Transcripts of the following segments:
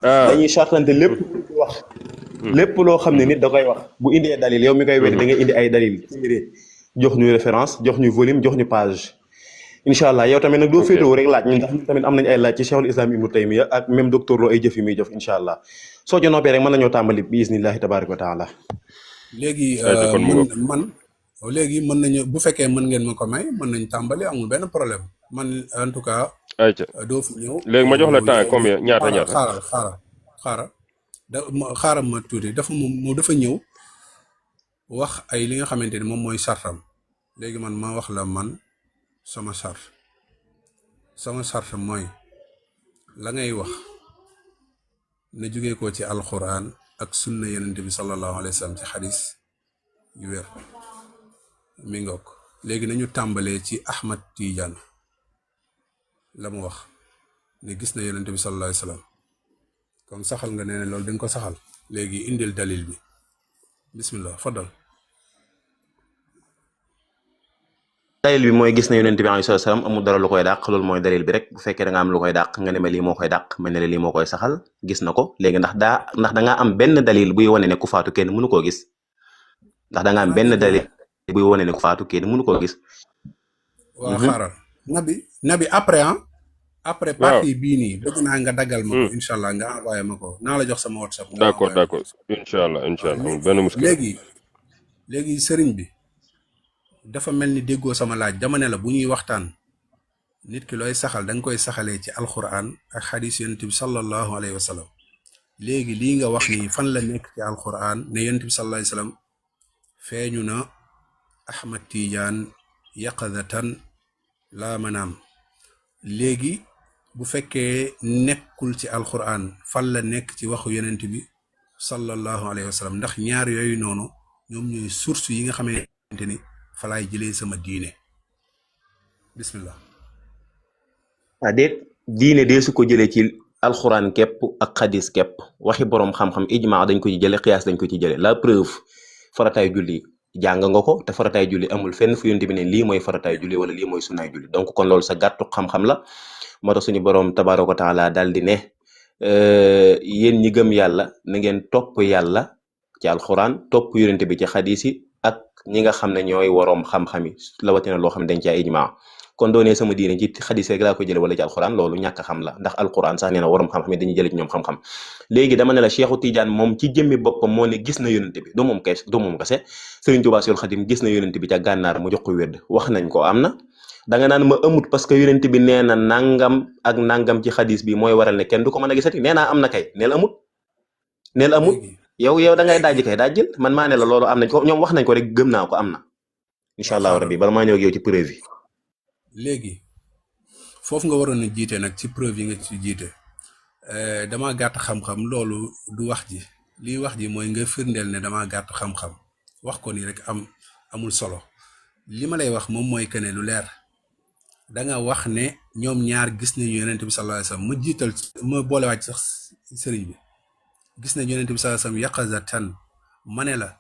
dañuy ah. chartante lépp lu ci wax lépp loo xam ne nit da koy wax bu indee dalil yow mi koy weddi da ngay indi ay dalil téere jox ñu référence jox ñu volume jox ñu page incha allah yow tamit nag doo Ok. féetewoo rek laaj ñun ndax ñun tamit am nañu ay laaj ci cheikhul islam ibnu taymiya ak même docteur Lo ay jëf yi muy jëf incha allah soo ca noppee rek mën nañoo tàmbali bi isnillahi tabaraka wa taala. léegi ayca kon mu ngoog. léegi mën nañu bu fekkee mën ngeen ma ko may mën nañ tàmbali amul benn problème man en tout cas ayca doo fi ñëw léegi ma jox la temps combien ñaata xaaral ñaata. xaaral xaaral ma tuuti dafa ñëw wax ay li nga xamante ni moom mooy sartam léegi man ma wax la man sama sart mooy la ngay wax na jógee ko ci alquran ak sunna yonent bi sallallahu alayhi wa sallam ci xadis yu wér mi ngoog léegi nañu tàmbalee ci Ahmad Tidiane la mu wax ne gis na yonent bi sallallahu alayhi wa sallam kon saxal nga ne loolu dañ ko saxal léegi indil dalil bi bismillah faddal. dalil bi mooy gis na yonent bi alayhi salaam amul dara lu koy dàq loolu mooy dalil bi rek bu fekkee da nga am lu koy dàq nga ne ma lii moo koy dàq ma ne la lii moo koy saxal gis na ko léegi ndax da ngaa am benn dalil buy wane ne ku faatu kenn mënu koo gis ndax da nga am benn dalil buy wane ne ku faatu kenn mënu koo gis. waaw xaaral nabi après waaw partie bii nii bëgg naa nga daggal ma ko incha allah nga envoyé ma ko naa la jox sama whatsapp nga d'accord envoyé ma ko. d'accord incha allah amul benn muskil. léegi sëriñ bi dafa mel ni déggoo sama laaj dama ne la bu ñuy waxtaan nit ki looy saxal da nga koy saxalee ci alquran ak xadis yonent bi sallallahu alayhi wa sallam léegi lii nga wax nii fan la nekk ci alquran ne yonent bi sallallahu alayhi wa sallam feeñu na Ahmad Tidiane yaqadatan laa manaam léegi bu fekkee nekkul ci alquran fan la nekk ci waxu yonent bi sallallahu alayhi wa sallam ndax ñaar yooyu noonu ñoom ñooy source yi nga xamante ni falaay jëlee sama diine bismillah. déet diine dee su ko jëlee ci alxuraan képp ak xadis képp waxi boroom xam-xam ijma dañ ko ci jële xiyaas dañ ko ci jële la preuve farataay julli jàng nga ko te farataay julli amul fenn fu yonent bi ne lii mooy farataay julli wala lii mooy sunnaay julli donc kon loolu sa gàttu xam-xam la moo tax suñu boroom tabaaraka wa taala daal di ne yéen ñi gëm yàlla na ngeen topp yàlla ci alxuraan topp yonent bi ci xadis yi ak ñi nga xam ne ñooy waroom xam-xam yi lawatina loo xam ne dañ ci ay ijma kon doonee sama diine ci xadis rek laa ko jële wala ci alxuraan loolu ñàkk xam la ndax alxuraan sax nee na waroom xam-xam yi dañuy jële ci ñoom xam-xam léegi dama ne la Cheikhu Tidiane moom ci jëmmi boppam moo ne gis na yonent bi du moom kese Sëriñ Tuubaa Seexul Xadim gis na yonent bi ca gànnaar mu jox ko wérd wax nañ ko am na da nga naan ma amut parce que yonent bi nee na nangam ak nangam ci xadis bi mooy waral ne kenn du ko mën a gisati nee naa am na kay neel amut yow da ngay dajji kay dajjil man maa ne la loolu am nañ ko ñoom wax nañ ko rek gëm naa ko am na incha allahu rabbi bala maa ñëw ak yow ci preuve yi. léegi foofu nga waroon a jiite nag ci preuve yi nga ci jiite dama gàtt xam-xam loolu du wax ji lii wax ji mooy nga firndeel ne dama gàtt xam-xam wax ko nii rek amul solo li ma lay wax moom mooy que ne lu leer da nga wax ne ñoom ñaar gis nañu yonent bi sallallahu alayhi wasallam ma jiital ma boolewaat sax sëriñ bi gis nañu yonent bi sallallahu alayhi wasallam yaqazatan ma ne la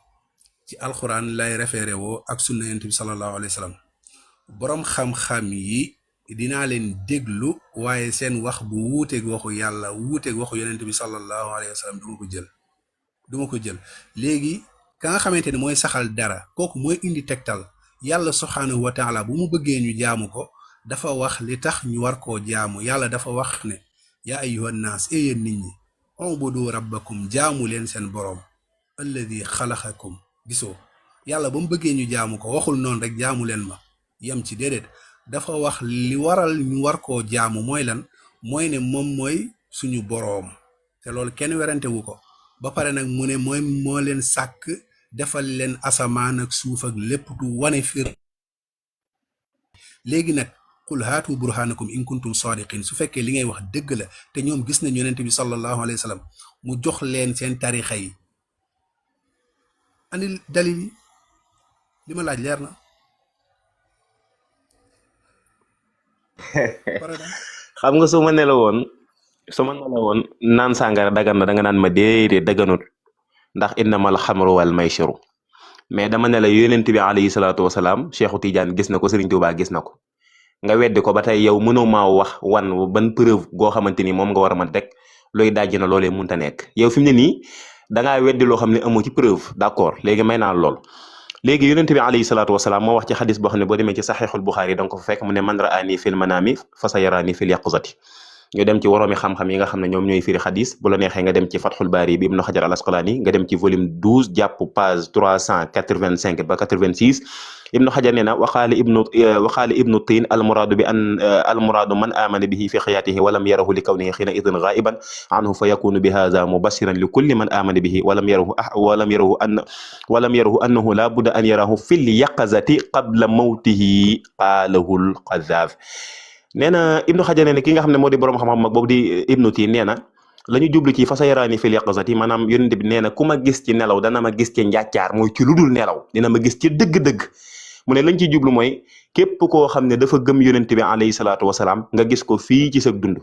ci alxuraan lay référé woo ak sunna yonent bi sallallahu alayhi wasallam boroom xam-xam yi dinaa leen déglu waaye seen wax bu wuuteeg waxu yàlla wuuteeg waxu yonent bi sallallahu alayhi wa sallam duma ko jël léegi ka nga xamante ne mooy saxal dara kooku mooy indi tegtal yàlla subhaanahu wa taala bu mu bëggee ñu jaamu ko dafa wax li tax ñu war koo jaamu yàlla dafa wax ne yaa ayyuhan naas yéen nit ñi ubudu rabbakum jaamu leen seen boroom alladi xalaqakum gisoo yàlla ba mu bëggee ñu jaamu ko waxul noonu rek jaamu leen ma yam ci déedéet dafa wax li waral ñu war koo jaamu mooy lan mooy ne moom mooy suñu boroom te loolu kenn werante wu ko ba pare nag mu ne mooy moo leen sàkk defal leen asamaan ak suuf ak lépp du wane fir léegi nag qul haatu burhanakum in kuntum sadiqin su fekkee li ngay wax dëgg la te ñoom gis nañ yonent bi sallallahu alayhi wa sallam mu jox leen seen tarixa yi andi dalil yi li ma laaj leer na xam nga su ma ne la woon naan sàngara dagan na da nga naan ma déedéet daganut ndax innamal xamru wal maysiru mais dama ne la yonent bi alayhi salaatu wasalaam Cheikhu Tidiane gis na ko Serigne Touba gis na ko nga weddi ko ba tey yow mënoo maa wax ban preuve goo xamante ni moom nga war a mën teg looy dajji na loolee munta nekk yow fi mu ne nii da ngaa weddi loo xam ne amoo ci preuve d'accord léegi may naa lool léegi yonente bi alayhi salaatu wasalaam moo wax ci xadis boo xam ne boo demee ci saxiixul buxaari da nga ko fa fekk mu ne man raani fil manami fa sa yaraani fil yaqzati ñu dem ci woroomi xam-xam yi nga xam ne ñoom ñooy firi xadis bu la neexee nga dem ci Fathul Baari bi Ibnu Xajar al Asqalaani nga dem ci volume 12 jàpp page 385 ba 86 Ibnu Xajar nee na waxaale ibnu tiin almuraadu bi an almuraadu man amana bihi fi xayaatihi walam yarahu li kawnihi xiina idin gaiban anhu fa yakunu bi haza mubashiran li kulli man amana bihi walam yarahu annahu la budda an yarahu fil yaqazati qabla mawtihi qaalahu al Qazaaf nee na Ibnu Xajar nee na ki nga xam ne moo di borom xam-xam mag boobu di Ibnu Tiin nee na la ñu jublu ci fa sa yaraani fil yaqazati maanaam yonent bi nee na ku ma gis ci nelaw dana ma gis ci njàccaar mooy ci lu dul nelaw dina ma gis ci dëgg-dëgg mu ne lañ ciy jublu mooy képp koo xam ne dafa gëm yonent bi alayhi salaatu wasalaam nga gis ko fii ci sa dund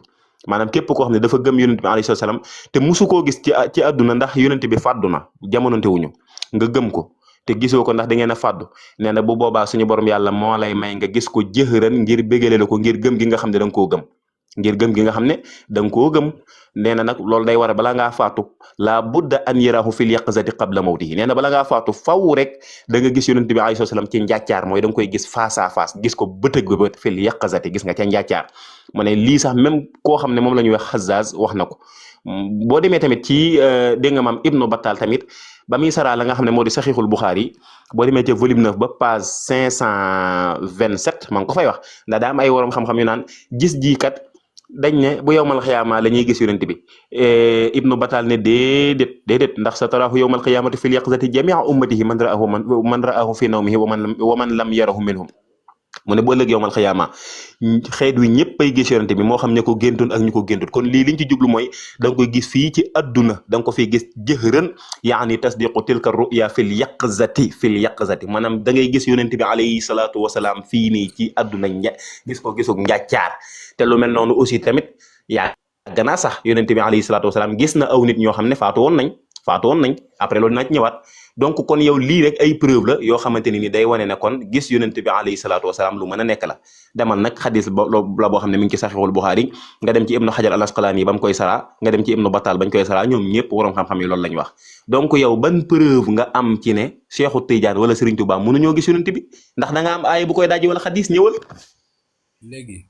maanaam képp koo xam ne dafa gëm yonent bi alayhi salaatu wasalaam te musu koo gis ci àdduna ndax yonent bi fàddu na jamononte wuñu nga gëm ko te gisoo ko ndax da ngeen a fàddu nee na bu boobaa suñu borom yàlla moo lay may nga gis ko jëxëran ngir bégale la ko ngir gëm gi nga xam ne da nga koo gëm ngir gëm gi nga xam ne da nga koo gëm nee na nag loolu day war a balaa ngaa faatu la budda an yarahu fil yaqzati qabla mawtihi nee na bala ngaa faatu faw rek da nga gis yonent bi alayhi salaam ci njàccaar mooy da nga koy gis face à face gis ko bëtëg ba bët fil yaqzati gis nga ca njàccaar mu ne lii sax même koo xam ne moom la ñuy wax Xazzaaz wax na ko boo demee tamit ci dégg nga maam Ibnu Battal tamit ba muy saraa la nga xam ne moo di saxiixul Buxaari boo demee ci volume 9 ba page 527 maa ngi ko fay wax ndax daa am ay worom xam-xam yu naan gis ji kat dañ ne bu yowmal xiyaama la ñuy gis yonent bi Ibnu Battal ne déedéet ndax sa taraahu yowmal xiyaamati fil yaqzati jamia ummatihi man raahu fi nawmihi wa man lam yarahu minhum mu ne boo ëllëg yowmal xiyaama xeet wi ñëpp ay gis yonent bi moo xam ne ko géntoon ak ñu ko géntut kon lii liñ ci jublu mooy da nga koy gis fii ci adduna da nga ko fiy gis jëhërën yaani tasdiqu tilka ruya fil yaqzati maanaam da ngay gis yonent bi alayhi salaatu wasalaam fii nii ci adduna gis ko gisug njàccaar te lu mel noonu aussi tamit yaa gannaa sax yonent bi alayhi salaatu wasalaam gis na aw nit ñoo xam ne faatu woon nañ après loolu naa ci ñëwaat donc kon yow lii rek ay preuve la yoo xamante ni day wane ne kon gis yonent bi alayhi salaatu wasalaam lu mën a nekk la demal nag xadis la boo xam ne mi ngi ci saxiixul Buxaari nga dem ci Ibnu Xajar al Asqalaani ba mu koy saraa nga dem ci Ibnu Battal bañ koy saraa ñoom ñëpp waroom xam-xam yi loolu lañ wax donc yow ban preuve nga am ci ne Cheikhu Tidiane wala Serigne Touba mënuñoo gis yonent bi ndax da nga am aaya bu koy daaji wala xadis ñëwal léegi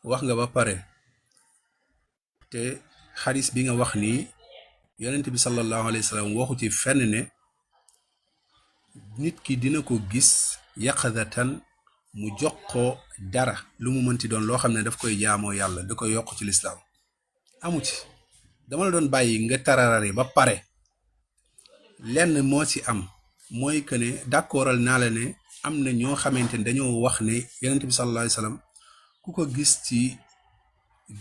wax nga ba pare te xadis bi nga wax nii yonent bi sallallahu alayhi wa sallam waxu ci fenn ne nit ki dina ko gis yaqadatan mu jox ko dara lu mu mënti doon loo xam ne daf koy jaamoo yàlla da koy yokk ci lislaam amu ci dama la doon bàyyi nga tararari ba pare lenn moo ci am mooy que ne d'accordal naa la ne am na ñoo xamante ne dañoo wax ne yonent bi sallallahu alayhi wa sallam ku ko gis ci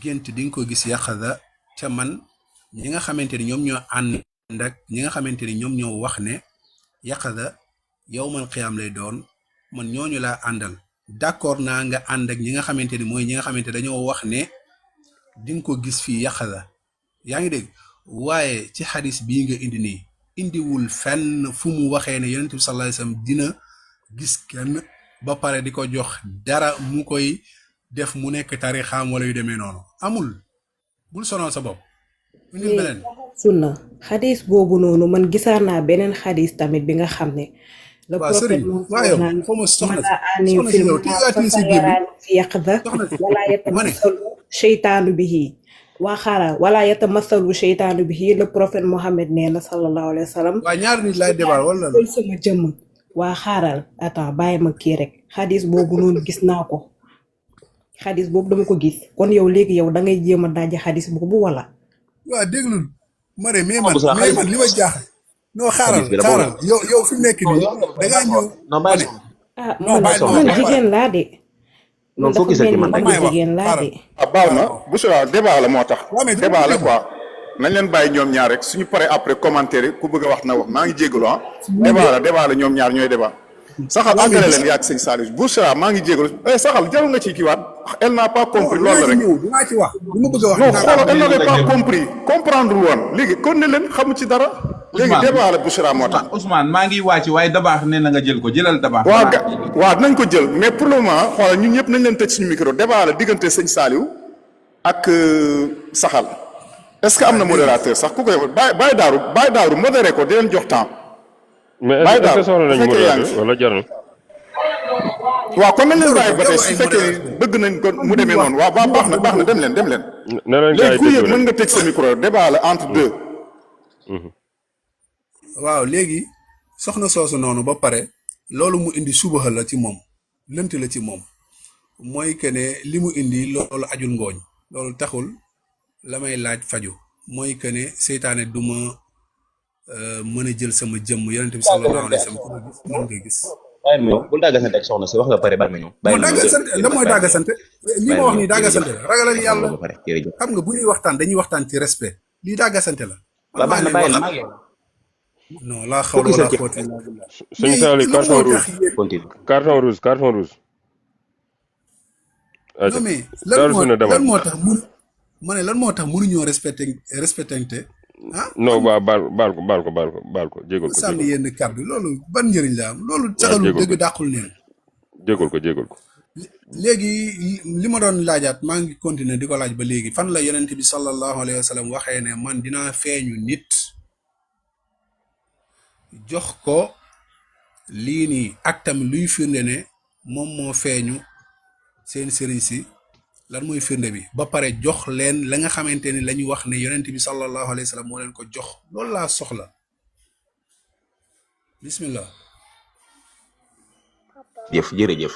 gént di nga ko gis yaqada ca man ñi nga xamante ni ñoom ñoo ànd ak ñi nga xamante ni ñoom ñoo wax ne yaqada yowmal qiyaam lay doon man ñooñu laa àndal d'accord naa nga ànd ak ñi nga xamante ni mooy ñi nga xamante dañoo wax ne di nga ko gis fii yaqada yaa ngi dégg waaye ci xadis bii nga indi nii indiwul fenn fu mu waxee ne yonent bi sallallahu alayhi wasallam dina gis kenn ba pare di ko jox dara mu koy def mu nekk tarixaam wala yu demee noonu amul bul sonal sa bopp. sunna xadis boobu noonu man gisaan naa beneen xadis tamit bi nga xam ne le prophète sheytaanu bihi waa xaaral wala yatamasalu sheytaanu bihi le prophète Mohammed nee na sallallahu alayhi wa sallam waa ñaar nit lay débat wala sama jëmm waa xaaral attends bàyyi ma kii rek xadis boobu noonu gis naa ko xadis boobu dama ko gis kon yow léegi yow da ngay jéem a dajji xadis boobu wala waaw déglul Mare mais man li ma jaaxal non xaaral yow fi mu nekk nii da ngaa ñëw man jigéen laa de man dafa mel ni man jigéen laa de baax na bu soobee débat la moo tax débat la quoi nañ leen bàyyi ñoom ñaar rek suñu paree après commentaire ku bëgg a wax na wax maa ngi jégalu débat la ñoom ñaar ñooy débat saxal àggale leen yaa ak sëñ Saliou bu soobee maa ngi jégalu saxal jarul nga ci kiiwaat elle n'a pas compris loolu la rek dinaa ci wax li ma bëgg a wax non xoolal elle n'avait pas compris comprendre woon léegi kon ne leen xamu ci dara léegi débat la Bouchra moo tax Ousmane maa ngi wàcc waaye dabaax nee na nga jël ko jëlal dabaax waaw dinañ ko jël mais pour le moment xoolal ñun ñëpp nañ leen tëj suñu micro débat la diggante sëñ Saliou ak saxal est-ce que am na léegi modérateur sax ku koy bàyyi daaru modéré ko di leen jox temps mais bàyyi est-ce que daaru soxla bu nañ fekkee yaa ngi modérateur fi wala jar na. waaw kon nañ leen bàyyi ba tey jarul su ay fekkee modérateur bëgg nañ ko mu ñuy demee wax noonu waaw ñuy baax wax na dañuy wax dem leen ne leen gars léegi yi ku yëg déglu mën rek. nga tëj sa micro débat la entre deux waaw léegi soxna soosu noonu ba pare loolu mu indi subaxa la ci moom lënt la ci moom mooy que ne li mu indi loolu ajul ngooñ loolu taxul la may laaj faju mooy que ne seytaane du ma mën a jël sama jëmm yonente bi sallallahu alayhi wa sallam ku ma gis mën nga gis bàyyi ma ñëw bul dàggasante ak soxna si wax nga pare bàyyi ma ñëw bàyyi non ma ñëw dàggasante la mooy dàggasante li ma wax nii dàggasante la ragalal wax nga yàlla ba pare jërëjëf xam nga bu ñuy waxtaan dañuy waxtaan ci respect lii dàggasante la waaw baax na leen bàyyi la waxal maa ngi yow non laa xawla focus wala ci quwwata illa billah sëñ mais Saliou lan carton moo rouge tax yéen continue carton rouge. ayca non mais Daaru Sunna demal. lan moo tax mun ma ne lan moo tax mënuñoo respecté ah non waa baal ko jégal ko sànni yenn kàddu loolu ban njëriñ la am loolu saxalu jégal dëgg ko. dàqul neen jégal ko. léegi li ma doon laajaat maa ngi continuer di ko laaj ba léegi fan la yonent bi sallallahu alayhi wa sallam waxee ne man dinaa feeñu nit jox ko lii nii ak tamit luy firnde ne moom moo feeñu seen sëriñ si lan mooy firnde bi ba pare jox leen la nga xamante ni la ñu wax ne yonent bi sallallahu alayhi wa sallam moo leen ko jox loolu laa soxla bismillah jërëjëf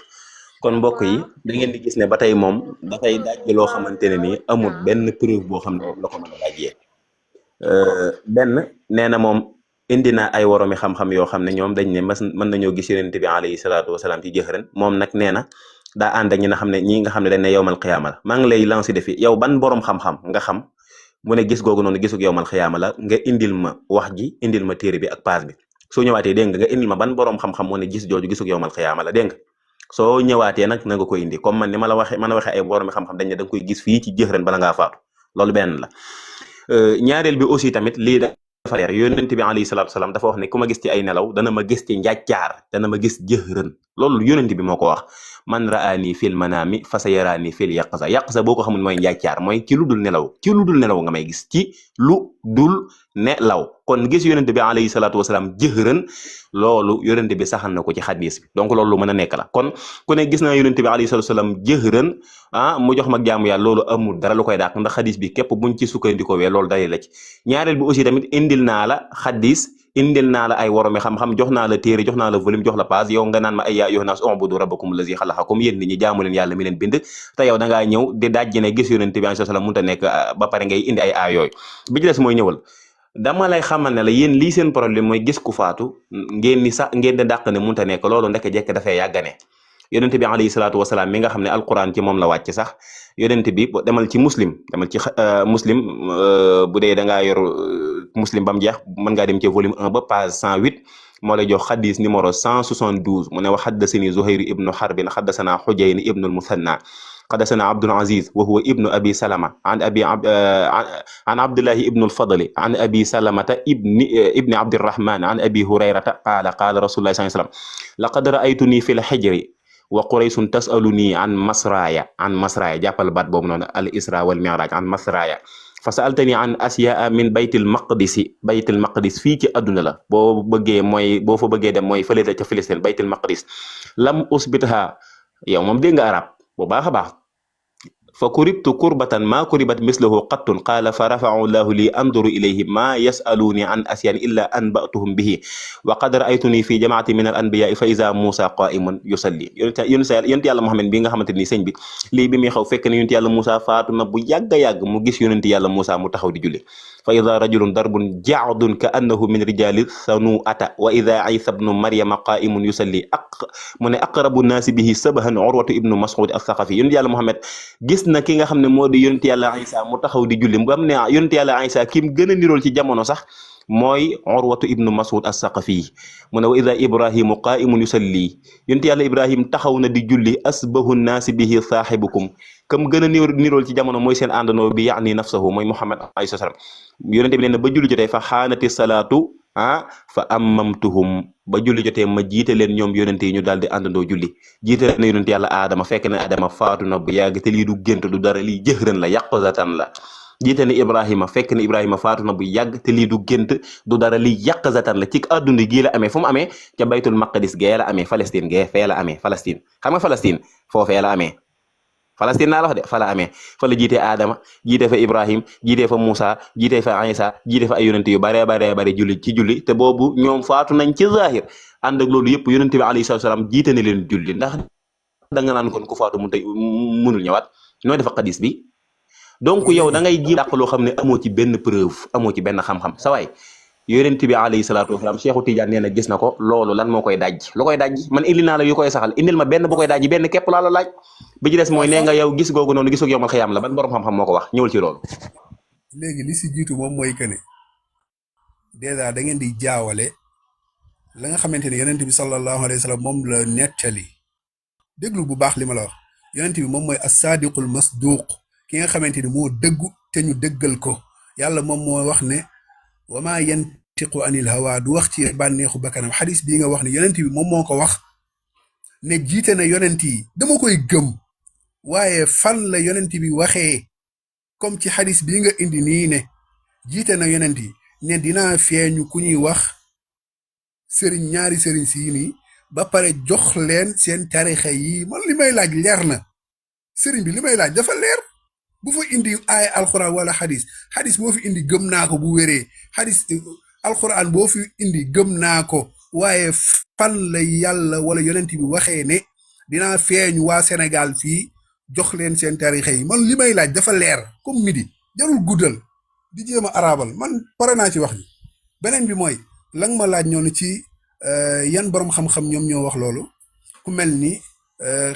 kon mbokk yi da ngeen di gis ne ba tey moom dafay daaj loo xamante ne nii amul benn preuve boo xam ne la ko mën a daajee benn nee na moom indi na ay woromi xam-xam yoo xam ne ñoom dañ ne mën nañoo gis yonent bi alayhi salaatu wasalaam ci jëxëran moom nag nee na daa ànd ak ñi nga xam ne ñi nga xam ne dañ ne yowmal xiyaama la maa ngi lay lancé defi yow ban borom xam-xam nga xam mu ne gis googu noonu gisug yowmal xiyaama la nga indil ma wax ji indil ma téere bi ak page bi soo ñëwaatee dégg nga indil ma ban borom xam-xam mu ne gis jooju gisug yowmal xiyaama la dégg nga soo ñëwaatee nag na nga koy indi comme man ni ma la waxee ay borom xam-xam dañ ne da nga koy gis fii ci jëxëran bala ngaa faatu loolu benn la ñaareel bi aussi tamit lii dafa leer yonent bi alayhi salaatu wasalaam dafa wax ne ku ma gis ci ay nelaw dana ma gis ci njàccaar dana ma gis jëxëran loolu yonent bi moo ko wax man raani fil manami fa sa yaraani fil yaqza boo ko xamul mooy njàccaar mooy ci lu dul nelaw nga may gis ci lu dul nelaw kon gis yonent bi alayhi salaatu wasalaam jëxëran loolu yonent bi saxal na ko ci xadis bi donc loolu lu mën a nekk la kon ku ne gis naa yonent bi alayhi salaatu wasalaam jëxëran mu jox ma jaamu yàlla loolu amul dara lu koy dàq ndax xadis bi képp buñ ci sukkandikoo wee loolu dalil la ci ñaareel bi aussi tamit indil naa la xadis indil naa la ay woromi xam-xam jox naa la téere jox naa la volume jox la page yow nga naan ma ay yaa ayyuhan naas u'budu rabbakum allazi xalaqakum yéen nit ñi jaamu leen yàlla mi leen bind te yow da ngaa ñëw di dajji ne gis yonent bi alayhi salaam mënut a nekk ba pare ngay indi ay aay yooyu bi ci des mooy ñëwal dama lay xamal ne la yéen lii seen problème mooy gis ku faatu ngeen di dàq ne mënut a nekk loolu ndeke jekk dafay yàggane yonent bi alayhi salaatu wasalaam mi nga xam ne alquran ci moom la wàcc sax yonent bi demal ci muslim bu dee da ngaa yor muslim ba mu jeex mën ngaa dem ci volume 1 ba page 108 moo lay jox xadis numéro 172 mu ne wa xaddasani zuhayr ibnu xarbin xaddasana xujayn ibnu almusanna xaddasana abdul aziz wa huwa ibnu abi salama an abdullahi ibnu alfadli an abi salamata ibni abdirahman an abi hurayrata qaala rasulullah sallallahu alayhi wasallam laqad raaytuni fi lxijri wa quraysun tasaluni an masraya jàppal baat boobu noonu al isra wal mi'raj an masraya fa saaltani an asyaa min baytil maqdis fii ci àdduna la boo fa bëggee dem mooy fële ca Filistin baytil maqdis lam usbitha yow moom dégg nga arab bu baax a baax fa kuribtu kurbatan ma kuribat mislahu qattun qaala fa rafa'u llahu li anduru ilayhi ma yasaluni an asyan illa anba'tuhum bihi wa qad ra'aytuni fi jamaati min al anbiya fa iza Musa qa'imun yusalli yonent yàlla Muhammad bi nga xamante ni sëñ bi lii bi muy xaw fekk ne yonent yàlla Musa faatu na bu yàgg mu gis yonent yàlla Musa mu taxaw di julli fa iza rajulun darbun ja'dun ka annahu min rijali sanu'ata wa iza Isa ibnu Maryama qa'imun yusalli mu ne aqrabu naasi bihi sabahan Urwatu ibnu Mas'ud as-Saqafi yonent yàlla Muhammad gis na ki nga xam ne moo di yonent yàlla Isa mu taxaw di julli bam ne yonent yàlla Isa kim gën a nirool ci jamono sax mooy Urwatu ibnu Mas'ud as-Saqafi mu ne wa ida ibrahimu qa'imun yusalli yonent yàlla Ibrahim taxaw na di julli asbahu naasi bihi saahibukum kam gën a nirool ci jamono mooy seen àndandoo bi yaani nafsahu mooy Muhammad alayhi salaam yonent bi nee na ba julli jotee fa xaanati salaatu fa ammamtuhum ba julli jotee ma jiite leen ñoom yonent yi ñu daal di àndandoo julli jiite leen yonent yàlla Adama fekk na Adama faatu na bu yàgg te lii du gént du dara lii jëxërën la yaqzatan la jiite ne Ibrahima fekk ne Ibrahima faatu na bu yàgg te lii du gént du dara lii yàq zatan la ci àdduna gii la amee fu mu amee ca baytul maqdis gee la amee Palestine gee fee la amee Palestine xam nga Palestine foofee la amee Palestine naa la wax de fa la amee fa la jiite Adama jiite fa Ibrahim jiite fa Moussa jiite fa Isa jiite fa ay yonent yu baree bare julli ci julli te boobu ñoom faatu nañ ci zahir ànd ak loolu yëpp yonent bi alayhi salaam jiite ne leen julli ndax da nga naan kon ku faatu mu tey mënul ñëwaat nooy defa xadis bi donc yow da ngay ji dàq loo xam ne amoo ci benn preuve amoo ci benn xam-xam sa waay yonent bi alayhi salaatu wasalaam Cheikhu Tidiane nee na gis na ko loolu lan moo koy dajj lu koy dajj man indi naa la yu koy saxal indil ma benn bu koy dajj benn képp laa la laaj bi ci des mooy nee nga yow gis googu noonu gisug yomal xiyaam la ban borom xam-xam moo ko wax ñëwal ci loolu. léegi li si jiitu moom mooy que ne dèjà da ngeen di jaawale la nga xamante ne yonent bi sallallahu alayhi wa sallam moom la nettali déglu bu baax li ma la wax yonent bi moom mooy as-saadiqul masduuq ki nga xamante ni moo dëggu te ñu dëggal ko yàlla moom moo wax ne wa maa yantiqu anil hawa du wax ci bànneexu bakkanam xadis bii nga wax ne yonent bi moom moo ko wax ne jiite na yonent yi dama koy gëm waaye fan la yonent bi waxee comme ci xadis bii nga indi nii ne jiite na yonent yi ne dinaa feeñu ku ñuy wax sëriñ ñaari sëriñ si nii ba pare jox leen seen tarixa yi man li may laaj leer na sëriñ bi li may laaj dafa leer bu fa indi ay alxuraan wala xadis boo fi indi gëm naa ko bu wéree xadis alxuraan boo fi indi gëm naa ko waaye fan la yàlla wala yonent bi waxee ne dinaa feeñu waa Sénégal fii jox leen seen tarixa yi man li may laaj dafa leer comme midi jarul guddal di jéem a arabal man pare naa ci wax ji beneen bi mooy la nga ma laaj ñoonu ci yan borom xam-xam ñoom ñoo wax loolu ku mel ni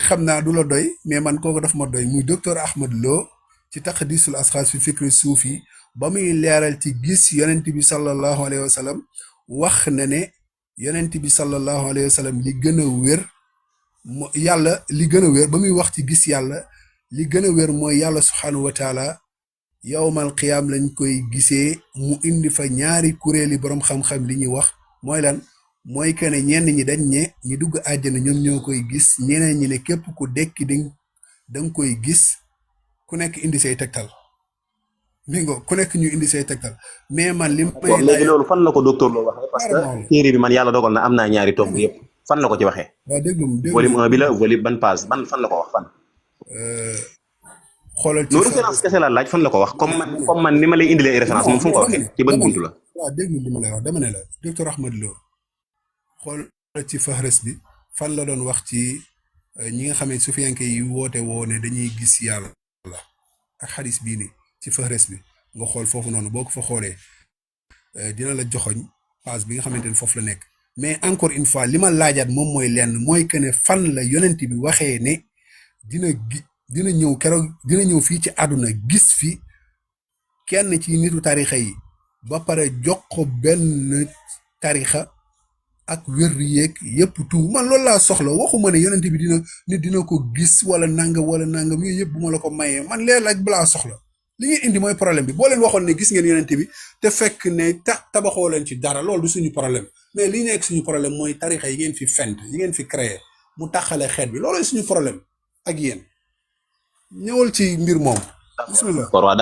xam naa du la doy mais man kooku daf ma doy muy docteur Ahmad Lo ci taqdisul asxaas fi fikri suufi ba muy leeral ci gis yonent bi sallallahu alayhi wa sallam wax na ne yonent bi sallallahu alayhi wa sallam li gën a wér yàlla li gën a wér ba muy wax ci gis yàlla li gën a wér mooy yàlla subhaanahu wa taala yowmal qiyaam lañ koy gisee mu indi fa ñaari kuréeli borom xam-xam li ñuy wax mooy lan mooy que ne ñenn ñi dañ ne ñi dugg àjjana ñoom ñoo koy gis ñeneen ñi ne képp ku dekki da nga koy gis ku nekk indi say tegtal mi ngo ku nekk ñu indi say tegtal mais man li may léegi loolu fan la ko docteur Lo waxee parce que téere bi man yàlla dogal na am naa ñaari tomb yëpp fan la ko ci waxee waaw déglu volume 1 bi la volume ban page ban fan la ko wax fan xoolal ci loolu référence kese la laaj fan la ko wax comme man ni ma lay indilee ay référence moom fu mu ko waxee ci ban buntu la waaw déglu li ma lay wax dama ne la docteur Ahmad Lo xool ci fahres bi fan la doon wax ci ñi nga xam ne sufiyanke yi woote woo ne dañuy gis yàlla ak xadis bii ni ci fahres bi nga xool foofu noonu boo ko fa xoolee dina la joxoñ page bi nga xamante ne foofu la nekk mais encore une fois li ma laajaat moom mooy lenn mooy que ne fan la yonent bi waxee ne dina ñëw keroog dina ñëw fii ci àdduna gis fi kenn ci nitu tarixa yi ba pare jox ko benn tarixa ak wér yeeg yëpp tout man loolu laa soxla waxuma ne yonent bi dina ko gis wala nangam yooyu yëpp bu ma la ko mayee man leer laaj balaa soxla li ngeen indi mooy problème bi boo leen waxoon ne gis ngeen yonent bi te fekk ne tabaxoo leen ci dara loolu du suñu problème mais li nekk suñu problème mooy tarixa yi ngeen fi fent yi ngeen fi créé mu taxale xeet bi loolu suñu problème ak yéen ñëwal ci mbir moom bismillah waaw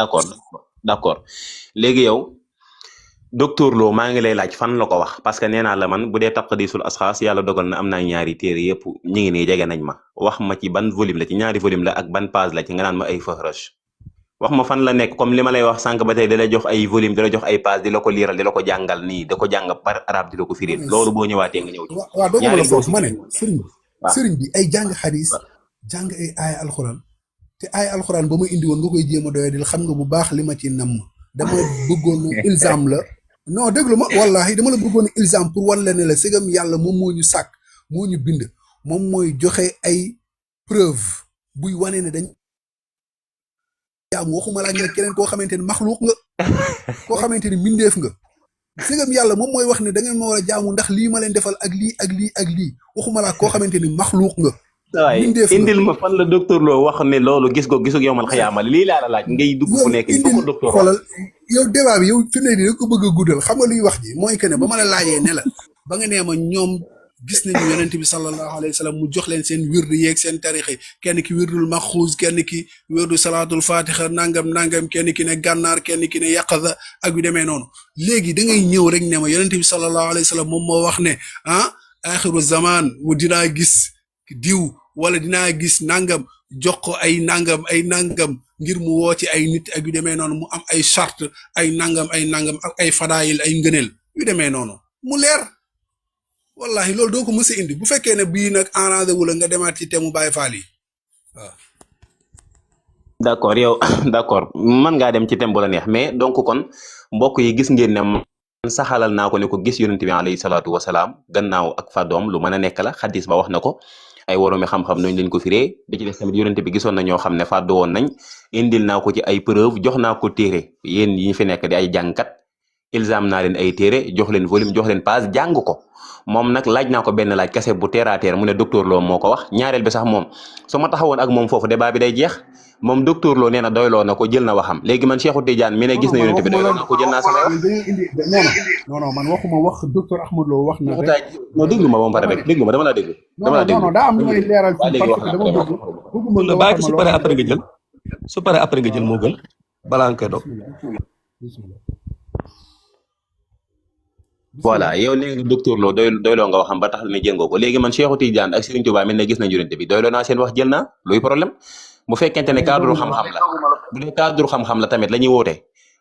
d'accord léegi yow docteur Lo maa ngi lay laaj fan la ko wax parce que nee naa la man bu dee taqdisul asxaas yàlla dogal na am naa ñaari téere yëpp ñu ngi nii jege nañ ma wax ma ci ban volume la ci ñaari volume la ak ban page la ci nga naan ma ay fahrash wax ma fan la nekk comme li ma lay wax sànq ba tey da lay jox ay volume da lay jox ay page di la ko liiral di la ko jàngal nii da ko jàng par arabe di la ko firil loolu boo ñëwaatee nga ñëw ci waaw doo la foofu ma ne sëriñ bi ay jàng xadis jàng ay aaya alxuraan te aaya alxuraan ba ma indi woon nga koy jéem a doyadil xam nga bu baax li ma ci namm dama bëggoon ilzam la non déglu ma wallahi dama la bëggoon ilzam pour wan la ne la sëgam yàlla moom moo ñu sàkk moo ñu bind moom mooy joxe ay preuve buy wane ne dañ jaam waxuma laa nga keneen koo xamante ni maxluuq nga koo xamante ni mbindeef nga sëgam yàlla moom mooy wax ne da ngeen ma war a jaamu ndax lii ma leen defal ak lii ak lii ak lii waxuma laa koo xamante ni maxluuq nga waaye indil ma fan la docteur Lo wax ne loolu gis ko gisug yowmal xiyaama lii laa la laaj ngay dugg fu nekk il faut que docteur xoolal yow débat bi yow fi ne di da ko bëgg a guddal xam nga luy wax ji mooy que ne ba ma la laajee ne la ba nga nee ma ñoom gis nañu yonent bi sallallahu alayhi wa sallam mu jox leen seen wirdu yeeg seen tarixi kenn ki wirdul maxuus kenn ki wirdu salaatul fatiha nangam kenn ki ne gànnaar kenn ki ne yaqaza ak yu demee noonu léegi da ngay ñëw rek ne ma yonent bi sallallahu alayhi wa sallam moom moo wax ne axiru zaman wu dinaa gis diw wala dinaa gis nangam jox ko ay nangam ngir mu woo ci ay nit ak yu demee noonu mu am ay charte ay nangam ak ay fadaayil ay ngëneel yu demee noonu mu leer wallahi loolu doo ko mës a indi bu fekkee ne bii nag arrangé wu la nga demaat ci te mu bàyyi faal yi waaw. d'accord yow d'accord mën ngaa dem ci thème bu la neex mais donc kon mbokk yi gis ngeen ne man saxalal naa ko ne ko gis yonent bi alayhi salaatu wasalaam gannaaw ak fàddoom lu mën a nekk la xadis ba wax na ko ay woroomi xam-xam nañ leen ko firee bi ci des tamit yonent bi gisoon na ñoo xam ne fàddu woon nañ indil naa ko ci ay preuve jox naa ko téere yéen yi fi nekk di ay jàngkat ilzam naa leen ay téere jox leen volume jox leen page jàng ko moom nag laaj naa ko benn laaj kese bu terre à terre mu ne docteur Lo moo ko wax ñaareel bi sax moom su ma taxawoon ak moom foofu débat bi day jeex moom docteur Lo nee na doyloo na ko jël na waxam léegi man Cheikhou Tidiane mi ne gis na yonent bi doyloo na ko jël naa sama wax. non man waxuma wax docteur Ahmad Lo wax na rek. non déglu ma ba mu pare rek déglu ma dama laa déglu. non daa am lu may leeral ci parce que dama bëgg. bàyyi ko su paree après nga jël su paree après nga jël moo gën balaa nga koy dog. voilà yow nee nga docteur Lo doyloo nga waxam ba tax ne jël nga ko léegi man Cheikhou Tidiane ak Serigne Touba mel ne gis nañ yonent bi doyloo naa seen wax jël naa luy problème bu fekkente ne cadre xam-xam la bu dee cadre xam-xam la tamit la ñuy woote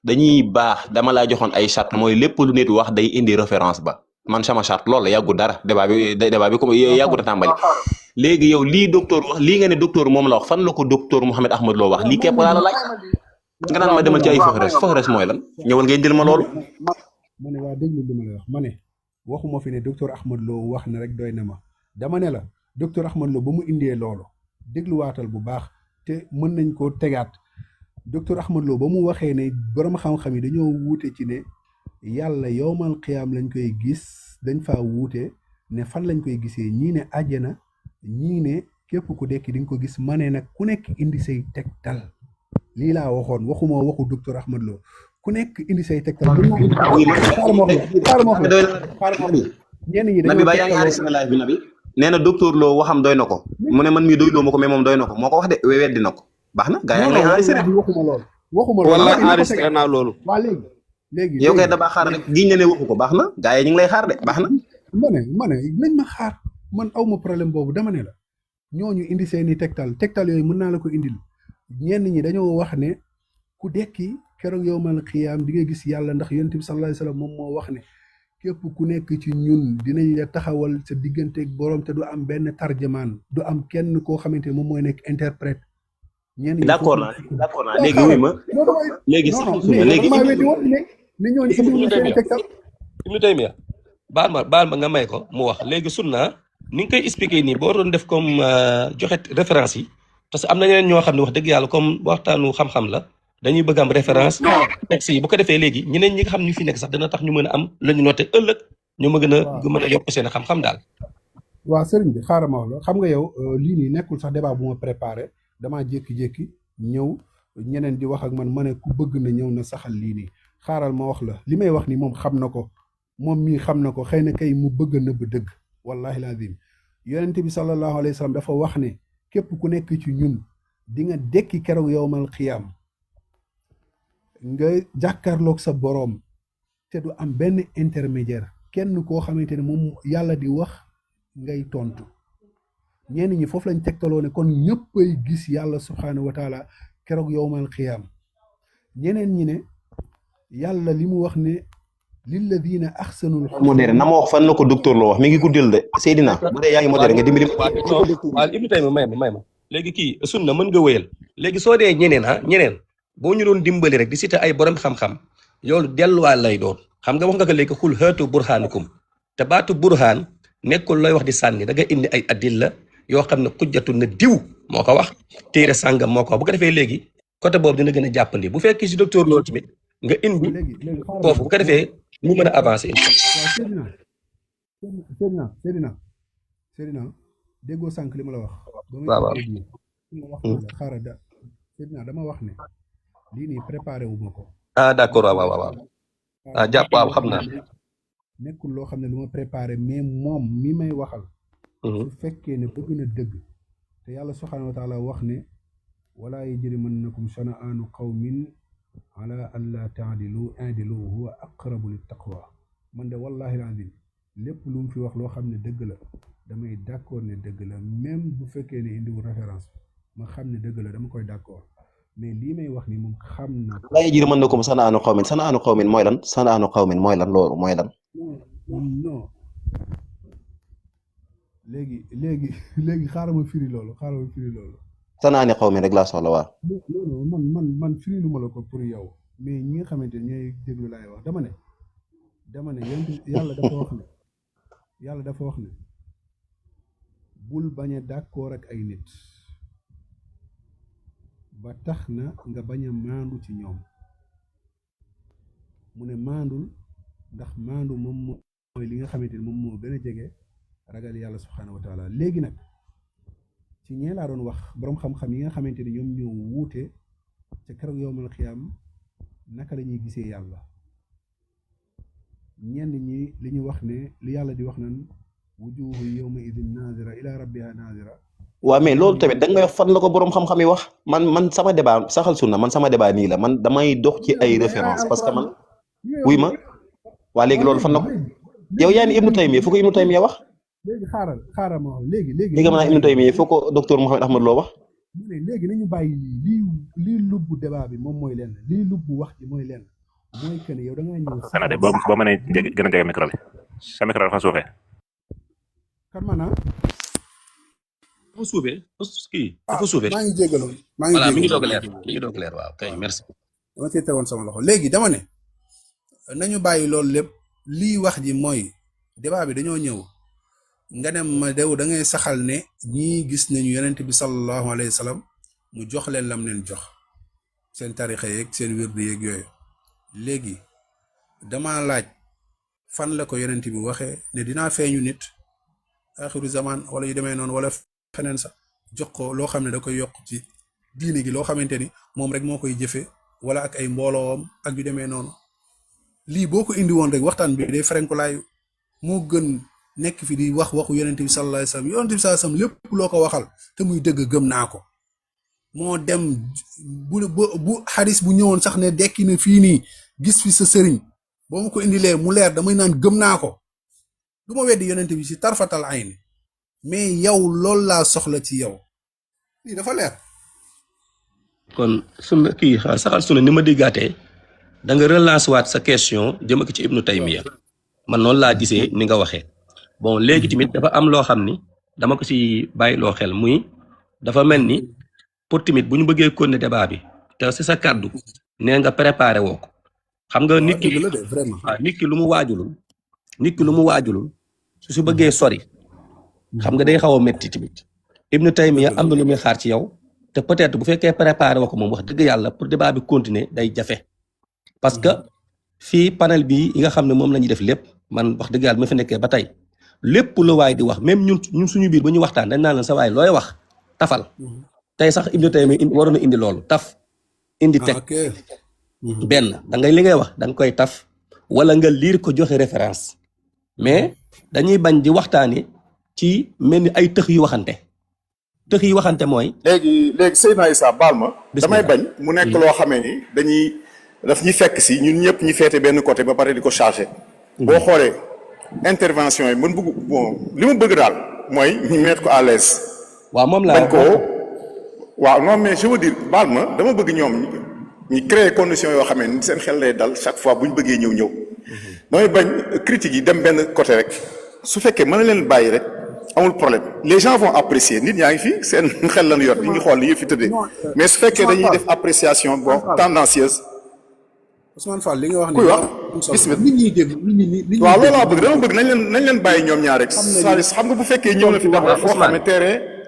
dañuy baax dama laa joxoon ay charte mooy lépp lu nit wax day indi référence ba man sama charte loolu la yàggul dara débat bi comme yàggut a tàmbali léegi yow lii docteur wax lii nga ne docteur moom la wax fan la ko docteur Mouhamed Ahmad Lo wax lii képp laa la laaj nga naan ma demal ci ay Fохres mooy lan ñëwal ngay jël ma loolu. ma ne waa déglu li ma la wax ma ne waxuma fi ne docteur Ahmad Lo wax na rek doy na ma dama ne la docteur Ahmad Lo ba mu indee loolu dégluwaatal bu baax te mën nañ koo tegaat docteur Ahmad Lo ba mu waxee ne borom xam-xam yi dañoo wuute ci ne yàlla yowmal qiyaam lañ koy gis dañ faa wuute ne fan lañ koy gisee ñii ne àjjana ñii ne képp ku dekki di nga ko gis ma ne nag ku nekk indi say tegtal lii laa waxoon waxuma waxu docteur Ahmad Lo ku nekk indi say tegtal. ñenn ñi dañoo yaa ngi arrêté na live bi Nabi nee na docteur Lo waxam doy na ko mu ne man mii doyloo ma ko mais moom doy na ko moo ko wax de weddi na ko baax na gaa yaa ngi lay enregistré waxuma loolu wala enregistré naa loolu waa léegi yow kay da baa xaar rek giñ na ne waxu ko baax na gaa yi ñu ngi lay xaar de baax na ma ne nañ ma xaar man aw ma problème boobu dama ne la ñooñu indi seeni tegtal yooyu mën naa la ko indil ñenn ñi dañoo wax ne ku dekki keroog yowmal xiyaam di nga gis yàlla ndax yonent bi sallallahu alayhi wasallam moom moo wax ne képp ku nekk ci ñun dinañ la taxawal sa digganteeg borom te du am benn tarjamaan du am kenn koo xamante ne moom mooy nekk interprète. ñenn ñi d'accord naa léegi wuy ma léegi sax léegi ni ñooñu indi seen tegtal. Ibnu Taymiya baal ma nga may ko mu wax léegi sunna ni nga koy expliquer nii boo doon def comme joxe référence yi parce que am na ñeneen ñoo xam ne wax dëgg yàlla comme waxtaanu xam-xam la. dañuy bëgg am référence texte yi bu ko defee léegi ñeneen ñi nga xam ñu fi nekk sax dina tax ñu mën a am la ñu noté ëllëg ñu mën a yokk seen xam-xam daal. waaw sëriñ bi xaaral ma wax la xam nga yow lii nii nekkul sax débat bu ma préparé damaa jékki-jékki ñëw ñeneen di wax ak man ma ne ku bëgg na ñëw na saxal lii nii xaaral ma wax la li may wax ni moom xam na ko moom mii xam na ko xëy na kay mu bëgg a nëbb dëgg wallahi lazim yonent bi sallallahu alayhi wa sallam dafa wax ne képp ku nekk ci ñun di nga dekki keroog yowmal xiyaam nga jàkkaarloog sa boroom te du am benn intermédiaire kenn koo xamante ne moom yàlla di wax ngay tontu ñenn ñi foofu lañ tegtaloo ne kon ñëppay gis yàlla subhaanahu wa taala keroog yowmal xiyaam ñeneen ñi ne yàlla li mu wax ne lilladina axsanul modéré na ma wax fan la ko docteur Lo wax mi ngi guddil de Seydina bu dee yaa ngi modéré nga dimbali waaw Ibnu Taymiya may ma léegi kii sunna mën nga wéyal léegi soo dee ñeneen boo ñu doon dimbali rek di cité ay borom xam-xam yoolu delluwaay lay doon xam nga wax nga ko léegi xul haatu burhaanukum te baatu burhaan nekkul looy wax di sànni da nga indi ay adilla yoo xam ne xujjatu na diw moo ko wax téere sàngam moo ko wax bu ko defee léegi côté boobu dina gën a jàppandi bu fekkee si docteur loolu tamit nga indi foofu bu ko defee ñu mën a avancer. Seydina déggoo sànq li ma la wax. waaw Seydina dama wax ne lii nii préparé wu ma ko. d'accord waaw jàpp waaw xam naa. nekkul loo xam ne lu ma préparé mais moom mi may waxal su fekkee ne bëgg na dëgg te yàlla subhaanahu wa taala wax ne wala yajrimannakum shana'aanu qawmin ala an laa ta'dilu i'dilu huwa aqrabu lit taqwa man de wallahi lazim lépp lu mu fi wax loo xam ne dëgg la damay d'accord ne dëgg la même bu fekkee ne indiwul référence ma xam ne dëgg la dama koy d'accord mais lii may wax ni moom xam na ko. laa yajrimannakum shana'aanu qawmin mooy lan shana'aanu qawmin mooy lan loolu mooy lan. non léegi xaaral ma firi loolu shana'aani qawmin rek laa soxla waa. non man firi lu ma la ko pour yow mais ñi nga xamante ne ñooy déglu laay wax dama ne yàlla dafa wax ne bul bañ a d'accord ak ay nit ba tax na nga bañ a maandu ci ñoom mu ne maandul ndax maandu moom mooy li nga xamante ne moom moo gën a jege ragal yàlla subhaanahu wa taala léegi nag ci ñee laa doon wax boroom xam-xam yi nga xamante ne ñoom ñoo wuute ca keroog yowmal xiyaam naka la ñuy gisee yàlla ñenn ñi li ñu wax ne li yàlla di wax nan wujuhu yawma idin nazira ila rabbiha nazira. waaw mais loolu tamit da nga may wax fan la ko boroom xam-xam yi wax man sama débat saxal sunna man sama débat nii la man damay dox ci ay référence parce que man wuy ma waa léegi loolu fan la ko yow yaa ni Ibnu Taymiya fu ko Ibnu Taymiya wax léegi xaaral ma wax léegi ma naa Ibnu Taymiya fu ko docteur Mouhamed Ahmad Lo wax léegi nañu bàyyi lii lubbu débat bi moom mooy lenn lii lubbu wax ji mooy lenn mooy que ne yow da ngaa ñëw xanaa de boo mënee gën a jege micro bi sa micro dafa suufee kan maanaam dafa suufee kii dafa suufee maa ngi jégalu voilà mi ngi doog a leer waaw kay merci dama cee tegoon sama loxo léegi dama ne nañu bàyyi loolu lépp lii wax ji mooy débat bi dañoo ñëw nga ne ma dew da ngay saxal ne ñii gis nañu yonent bi sallallahu alayhi wa sallam mu jox leen lam leen jox seen tarixa yeeg seen wirdu yeeg yooyu léegi dama laaj fan la ko yonent bi waxee ne dinaa feeñu nit axiru zaman wala yu demee noonu wala feneen sax jox ko loo xam ne da koy yokk ci diine gi loo xamante ni moom rek moo koy jëfe wala ak ay mbooloom ak yu demee noonu lii boo ko indi woon rek waxtaan bi day ferenkulaayu moo gën nekk fi di wax waxu yonent bi sallallahu alayhi wasallam yonent bi sallallahu alayhi wasallam lépp loo ko waxal te muy dëgg gëm naa ko moo dem bu xadis bu ñëwoon sax ne dekki na fii nii gis fi sa sëriñ boo ma ko indilee mu leer damay naan gëm naa ko du ma weddi yonent bi ci tarfatal ayni mais yow loolu laa soxla ci yow lii dafa leer. kon sunna kii saxal sunna ni ma diggaatee da nga relance waat sa question jëm ak ci Ibnu Taymiya man noonu laa gisee ni nga waxee bon léegi tamit dafa am loo xam ni dama ko ci bàyyi loo xel muy dafa mel ni pour tamit bu ñu bëggee continuer débat bi te si sa kàddu nee nga préparé woo ko xam nga nit ki waaw nit ki lu mu waajulul su bëggee sori xam nga day xaw a métti tamit Ibnu Taymiya am na lu muy xaar ci yow te peut-être bu fekkee préparé woo ko moom wax dëgg yàlla pour débat bi continuer day jafe parce que fii panel bi yi nga xam ne moom la ñuy def lépp man wax dëgg yàlla ma fi nekkee ba tey lépp lu waay di wax même ñun suñu biir ba ñu waxtaan dañ naan la sa waay looy wax tafal tey sax Ibnu Taymiya waroon na indi loolu taf indi teg benn da ngay li ngay wax da nga koy taf wala nga liir ko joxe référence mais dañuy bañ di waxtaani ci mel ni ay tëx yu waxante mooy léegi Seydina Issa baal ma damay bañ mu nekk loo xamee ni daf ñuy fekk si ñun ñëpp ñu féete benn côté ba pare di ko chargé boo xoolee intervention yi man bëgg li ma bëgg daal mooy ñu mettre ko à l'aise waaw moom laa bañ ko waaw non mais je veux dire baal ma dama bëgg ñoom ñu créer conditions yoo xamee ni seen xel lay dal chaque fois bu ñu bëggee ñëw damay bañ critique yi dem benn côté rek su fekkee mën na leen bàyyi rek amul problème les gens vont apprécier nit ñaa ngi fi seen xel lañu yor di ñu xool li ñu fi tëddee mais su fekkee dañuy def appréciation tendancieuse Ousmane Fall li nga wax kuy wax bismillah nit ñi dégg nit ñi waaw loolu laa bëgg dama bëgg nañ leen bàyyi ñoom ñaar rek c'est-à-dire xam nga bu fekkee ñëw na fi d'abord foo xam ne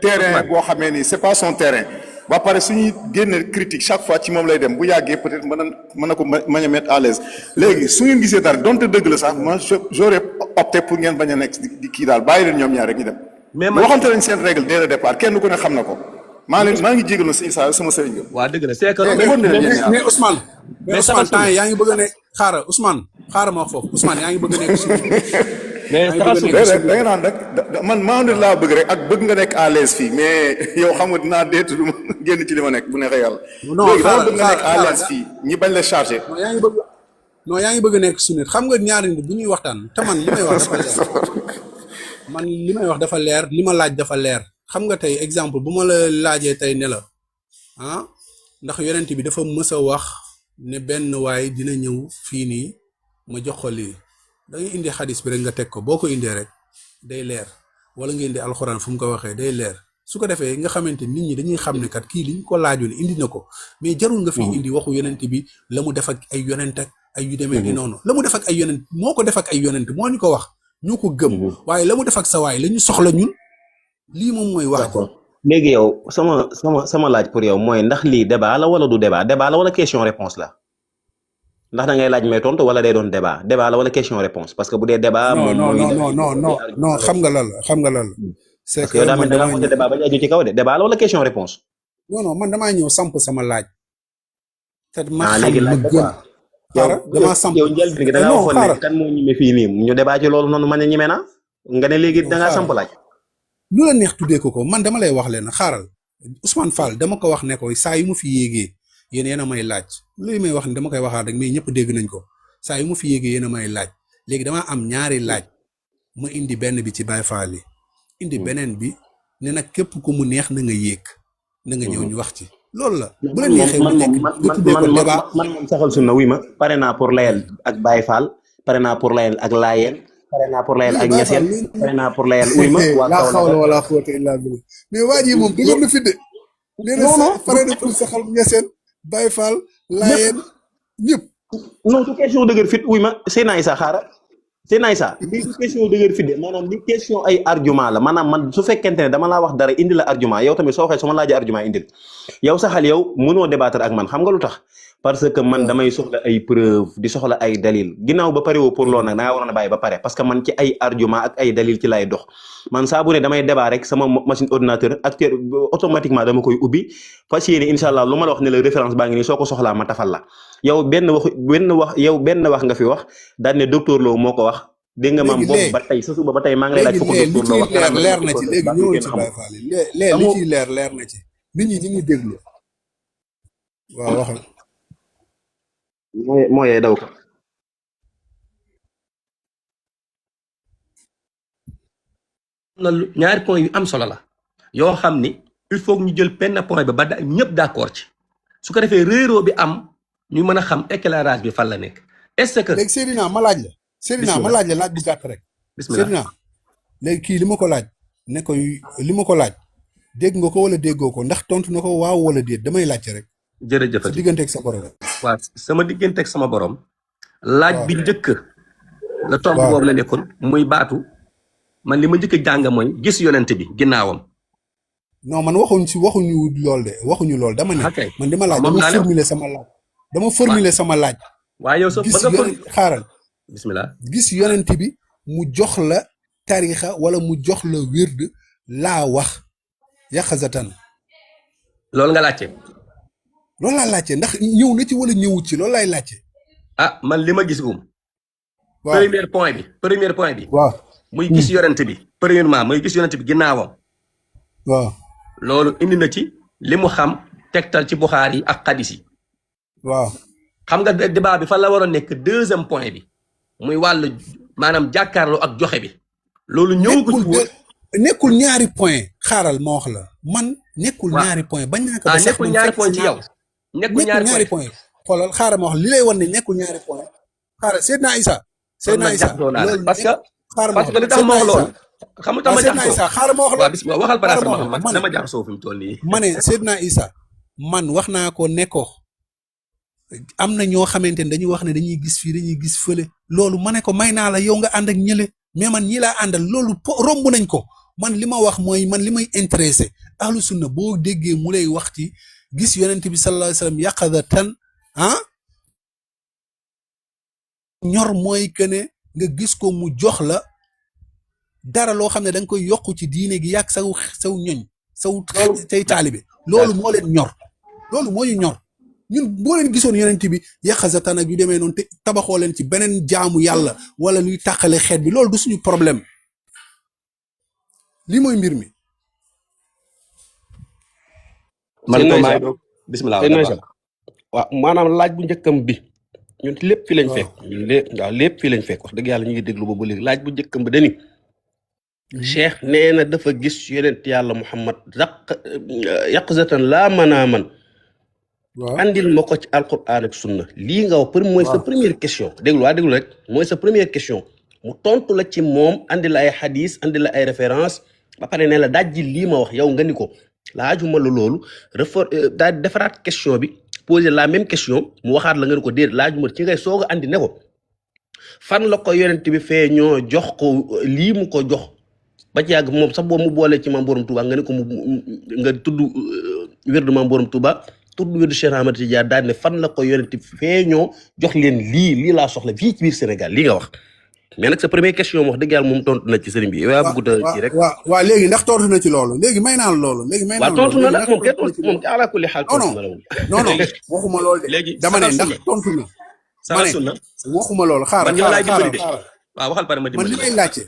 terrain boo xamee ni c'est pas son terrain ba pare suñuy génne critique chaque fois ci moom lay dem bu yàggee peut-être mën na ko mañ a mettre à l'aise léegi su ngeen gisee dara donte dëgg la sax moi j'aurais opté pour ngeen bañ a nekk di kii daal bàyyi leen ñoom ñaar rek ñu dem waxante nañ seen règle dès le départ kenn ku ne xam na ko maa ngi jégal na si Issa sama sëriñ nga waa dëgg la c'est que mais Ousmane mais sama temps yaa ngi bëgg a ne xaaral Ousmane xaaral ma wax foofu Ousmane yaa ngi bëgg a nekk suñu mais yaa ngi bëgg a nekk déedéet suñu da nga naan rek man maandu laa bëgg rek ak bëgg nga nekk à l'aise fii mais yow xam nga dinaa déet du ma génn ci li ma nekk bu neexee yàlla. non léegi dama xaaral bëgg nga nekk à xaaral l'aise fii ñi bañ la chargé. non yaa ngi bëgg non yaa ngi bëgg a nekk suñu xam nga ñaari nit bu ñuy waxtaan te man li may wax dafa leer man li may wax dafa leer li ma laaj dafa leer xam nga tey exemple bu ma la laajee tey ne la ah ndax yonent bi dafa mës a wax ne benn waay dina ñëw fii nii ma jox ko lii da ngay indi xadis bi rek nga teg ko boo ko indee rek day leer wala nga indi alxuraan fu mu ko waxee day leer su ko defee nga xamante nit ñi dañuy xam ne kat kii liñ ko laajoon indi na ko mais jarul nga fi indi waxu yonent bi la mu def ak ay yonent ak ay yu demee ni noonu la mu def ak ay yonent moo ko def ak ay yonent moo ñu ko wax ñoo ko gëm waaye la mu def ak sa waay la ñu soxla ñun lii moom mooy wax ji. léegi yow sama laaj pour yow mooy ndax lii débat la wala du débat la wala question réponse la ndax da ngay laaj may tontu wala day doon débat la wala question réponse parce que bu dee débat. non non non non non xam nga lan la xam nga lan la. c'est parce que yow daa mel da nga woote débat ba ñu aju ci kaw de débat la wala question réponse. non non man damaa ñëw samp sama laaj. te ma xam léegi ma laaj gën. xaaral damaa samp yow njëlbeen gi da ngaa waxoon ne kan moo ñime fii nii ñu débat ci loolu noonu man ne ñime na nga ne léegi da ngaa samp laaj. lu la neex tuddee ko man dama lay wax leen xaaral Ousmane Fall dama ko wax ne ko saa yu mu fi yéegee yéen a may laaj luy may wax ne dama koy waxaat rek mais ñëpp dégg nañ ko saa yu mu fi yéegee yéen a may laaj léegi damaa am ñaari laaj ma indi benn bi ci Baye Fall yi indi beneen bi ne nag képp ku mu neex na nga yéeg na nga ñëw ñu wax ci loolu la bu la neexee mu nekk nga tuddee ko débat man moom saxal sunna wuy ma pare naa pour layal ak Baye Fall pare naa pour layal ak Laayeen pare naa pour layal ak Ñaseen pare naa pour layal uy ma waa laa xawla wala quwwata illa billah mais waa ji moom dëgër na fi de nee na pare na pour saxal Ñaseen Baye Fall Laayeen ñëpp non du question dëgër fit uy ma Seydina Issa xaara Seydina Issa lii du question dëgër fit de maanaam li question ay argument la maanaam man su fekkente ne dama laa wax dara indi la argument yow tamit soo waxee su ma laajee argument indil yow saxal yow mënoo débattre ak man xam nga lu tax parce que man damay soxla ay preuve di soxla ay dalil ginnaaw ba pare woo pour loolu nag da ngaa waroon a bàyyi ba pare parce que man ci ay argument ak ay dalil ci lay dox man saa bu ne damay débat rek sama machine ordinateur acteur automatiquement dama koy ubbi fas yéene incha allah lu ma la wax ne la référence baa ngi nii soo ko soxlaa ma tafal la yow benn wax nga fi wax daal ne docteur Lo moo ko wax dégg nga maam boobu ba tey sa suba ba tey maa ngi lay laaj foo ko docteur Lo wax leer na ci léegi ñëwul ci Baye Fall li ciy leer na ci nit ñi ñu ngi déglu waaw waxal mooy daw ko na ñaari point yu am solo la yoo xam ni il faut ñu jël benn point bi ba ñëpp d'accord ci su ko defee réeroo bi am ñu mën a xam éclairage bi fan la nekk est-ce que léegi Seydina ma laaj la Seydina ma laaj la laaj bu gàtt rek Seydina léegi kii li ma ko laaj ne ko li ma ko laaj dégg nga ko wala déggoo ko ndax tontu na ko waaw wala déet damay laajte rek jërëjëf sa digganteeg sa borom waaw sama digganteeg sama borom laaj bi njëkk la tomb boobu la nekkoon muy baatu man li ma njëkk a jàng mooy gis yonent bi ginnaawam non man waxuñu lool de waxuñu lool dama ne man dama laaj dama formuler sama laaj waaye yow gis xaaral bismillah gis yonent bi mu jox la tarixa wala mu jox la wird laa wax yaqazatan loolu nga laajte loolu laa laajte ndax ñëw na ci wala ñëwut ci loolu laay laajte man li ma gis gum premier point bi waaw muy gis yonent bi premièrement muy gis yonent bi ginnaawam waaw loolu indi na ci li mu xam tegtal ci Buxaari yi ak xadis yi waaw xam nga débat bi fan la waroon nekk deuxième point bi muy wàllu maanaam jàkkaarloo ak joxe bi loolu ñëwagul nekkul ñaari point xaaral ma wax la man nekkul ñaari point bañ naa ko ba sax nekkul ñaari point ci yow nekkul ñaari point xoolal xaaral ma wax li lay wan ne nekkul ñaari point xaaral Seydina Issa loolu parce que li tax ma wax loolu xam nga ma jaxasoo xaaral ma wax la waaw bismillah waxal par rapport man dama jaxasoo fi mu toll nii ma ne Seydina Issa man wax naa ko ne ko am na ñoo xamante ne dañuy wax ne dañuy gis fii dañuy gis fële loolu ma ne ko may naa la yow nga ànd ak ñële mais man ñi laa àndal loolu romb nañ ko man li ma wax mooy man li may intéressé ahlu sunna boo déggee mu lay wax ci gis yonent bi sallallahu alayhi wasallam yaqadatan ñor mooy que ne nga gis ko mu jox la dara loo xam ne da nga koy yokku ci diine gi yàgg saw ñoñ say taalibe loolu moo leen ñor loolu moo ñu ñor ñun boo leen gisoon yonent bi yaqazatan ak yu demee noonu te tabaxoo leen ci beneen jaamu yàlla wala luy tàqale xeet bi loolu du suñu problème lii mooy mbir mi. man seen ko Naïcha maay doog bismillah seen Naïcha waaw maanaam laaj bu njëkkam bi ñun lépp fi lañ fekk ñun waaw lépp fi lañ fekk wax dëgg yàlla ñu ngi déglu ba léegi laaj bu njëkkam bi dani cheikh nee na dafa gis yonent yàlla Muhammad yaqzatan laa manaaman waaw andil ma ko ci alquran ak sunna lii nga wax mooy sa première question déglu rek mooy sa première question mu tontu la ci moom andi la ay xadis andi la ay référence ba pare ne la dajji lii ma wax yow nga ni ko laajuma la loolu daal di defaraat question bi poser la même question mu waxaat la nga ni ko déet laajuma ci ngay soog a andi ne ko fan la ko yonent bi fee ñoo jox ko lii mu ko jox ba ci yàgg moom sax boobu mu boolee ci Maam Borom Touba nga ne ko nga tudd wérdu Maam Borom Touba tudd wérdu Cheikh Ahmad Tidiane daal ne fan la ko yonent fee ñoo jox leen lii laa soxla fii ci biir Sénégal lii nga wax mais nag sa première question wax dëgg yàlla moom tontu na ci sëriñ bi yow yaa bëgg a ci rek waaw léegi ndax tontu na ci loolu léegi may naa la loolu léegi may naa waaw tontu na la moom kenn tontu moom ala kulli xaal tontu na la non waxuma loolu de léegi dama ne ndax tontu na ma ne sunna waxuma loolu man yow laay dimbali de xaaral waaw waxal pare ma man dimbali li may laajte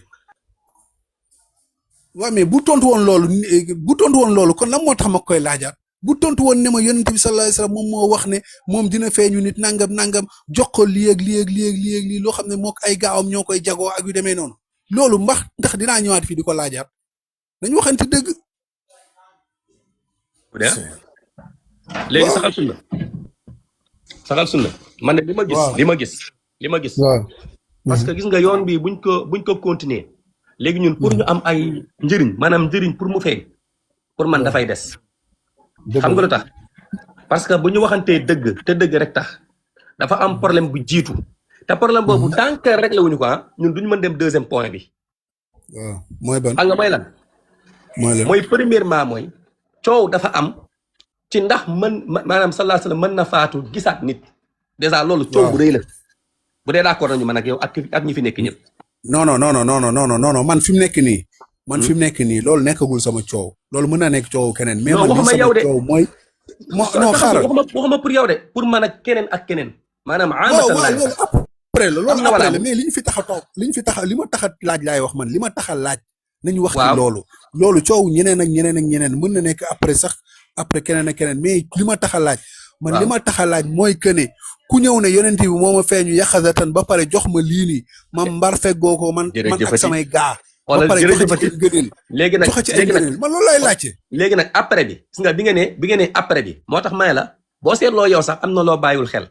waaw mais bu tontu woon loolu kon lan moo tax ma koy laajaat bu tontu woon ne ma yonent bi sallallahu alayhi wasallam moom moo wax ne moom dina feeñu nit nangam jox ko lii ak lii loo xam ne mook ay gaawam ñoo koy jagoo ak yu demee noonu loolu ndax dinaa ñëwaat fii di ko laajaat dañu waxante dëgg. léegi saxal sunna man ne li ma gis waaw parce que gis nga yoon bi buñ ko continuer léegi ñun pour ñu am ay njëriñ maanaam njëriñ pour mu feeñ pour man dafay des xam nga lu tax parce que bu ñu waxantee dëgg te dëgg rek tax dafa am problème bu jiitu te problème boobu tant que réglé wuñu ko ñun duñu mën dem deuxième point bi waaw mooy ban xam nga mooy lan mooy premièrement mooy coow dafa am ci ndax maanaam sallallahu alayhi wasallam mën na faatu gisaat nit dèjà loolu coow bu rëy la bu dee d'accord nañu man ak yow ak ñi fi nekk ñëpp non man fi mu nekk nii man fi mu nekk nii loolu nekkagul sama coow loolu mën naa nekk coow keneen mais man li sama coow mooy non xaaral waxuma pour yow de pour man ak keneen ak keneen maanaam waaw loolu après la loolu après la mais li ñu fi tax a toog li ma tax a laaj laay wax man li ma tax a laaj nañu wax ci loolu coow ñeneen ak ñeneen mën na nekk après sax après keneen ak keneen mais li ma tax a laaj man li ma tax a laaj mooy que ne ku ñëw ne yonent bi moo ma feeñu yaqazatan ba pare jox ma lii nii ma mbar feggoo ko man ak samay gaa ba pare joxe ci ay gëneel léegi nag joxe ci ay gëneel man loolu lay laajte léegi nag après bi gis nga bi nga ne après bi moo tax may la boo seetloo yow sax am na loo bàyyiwul xel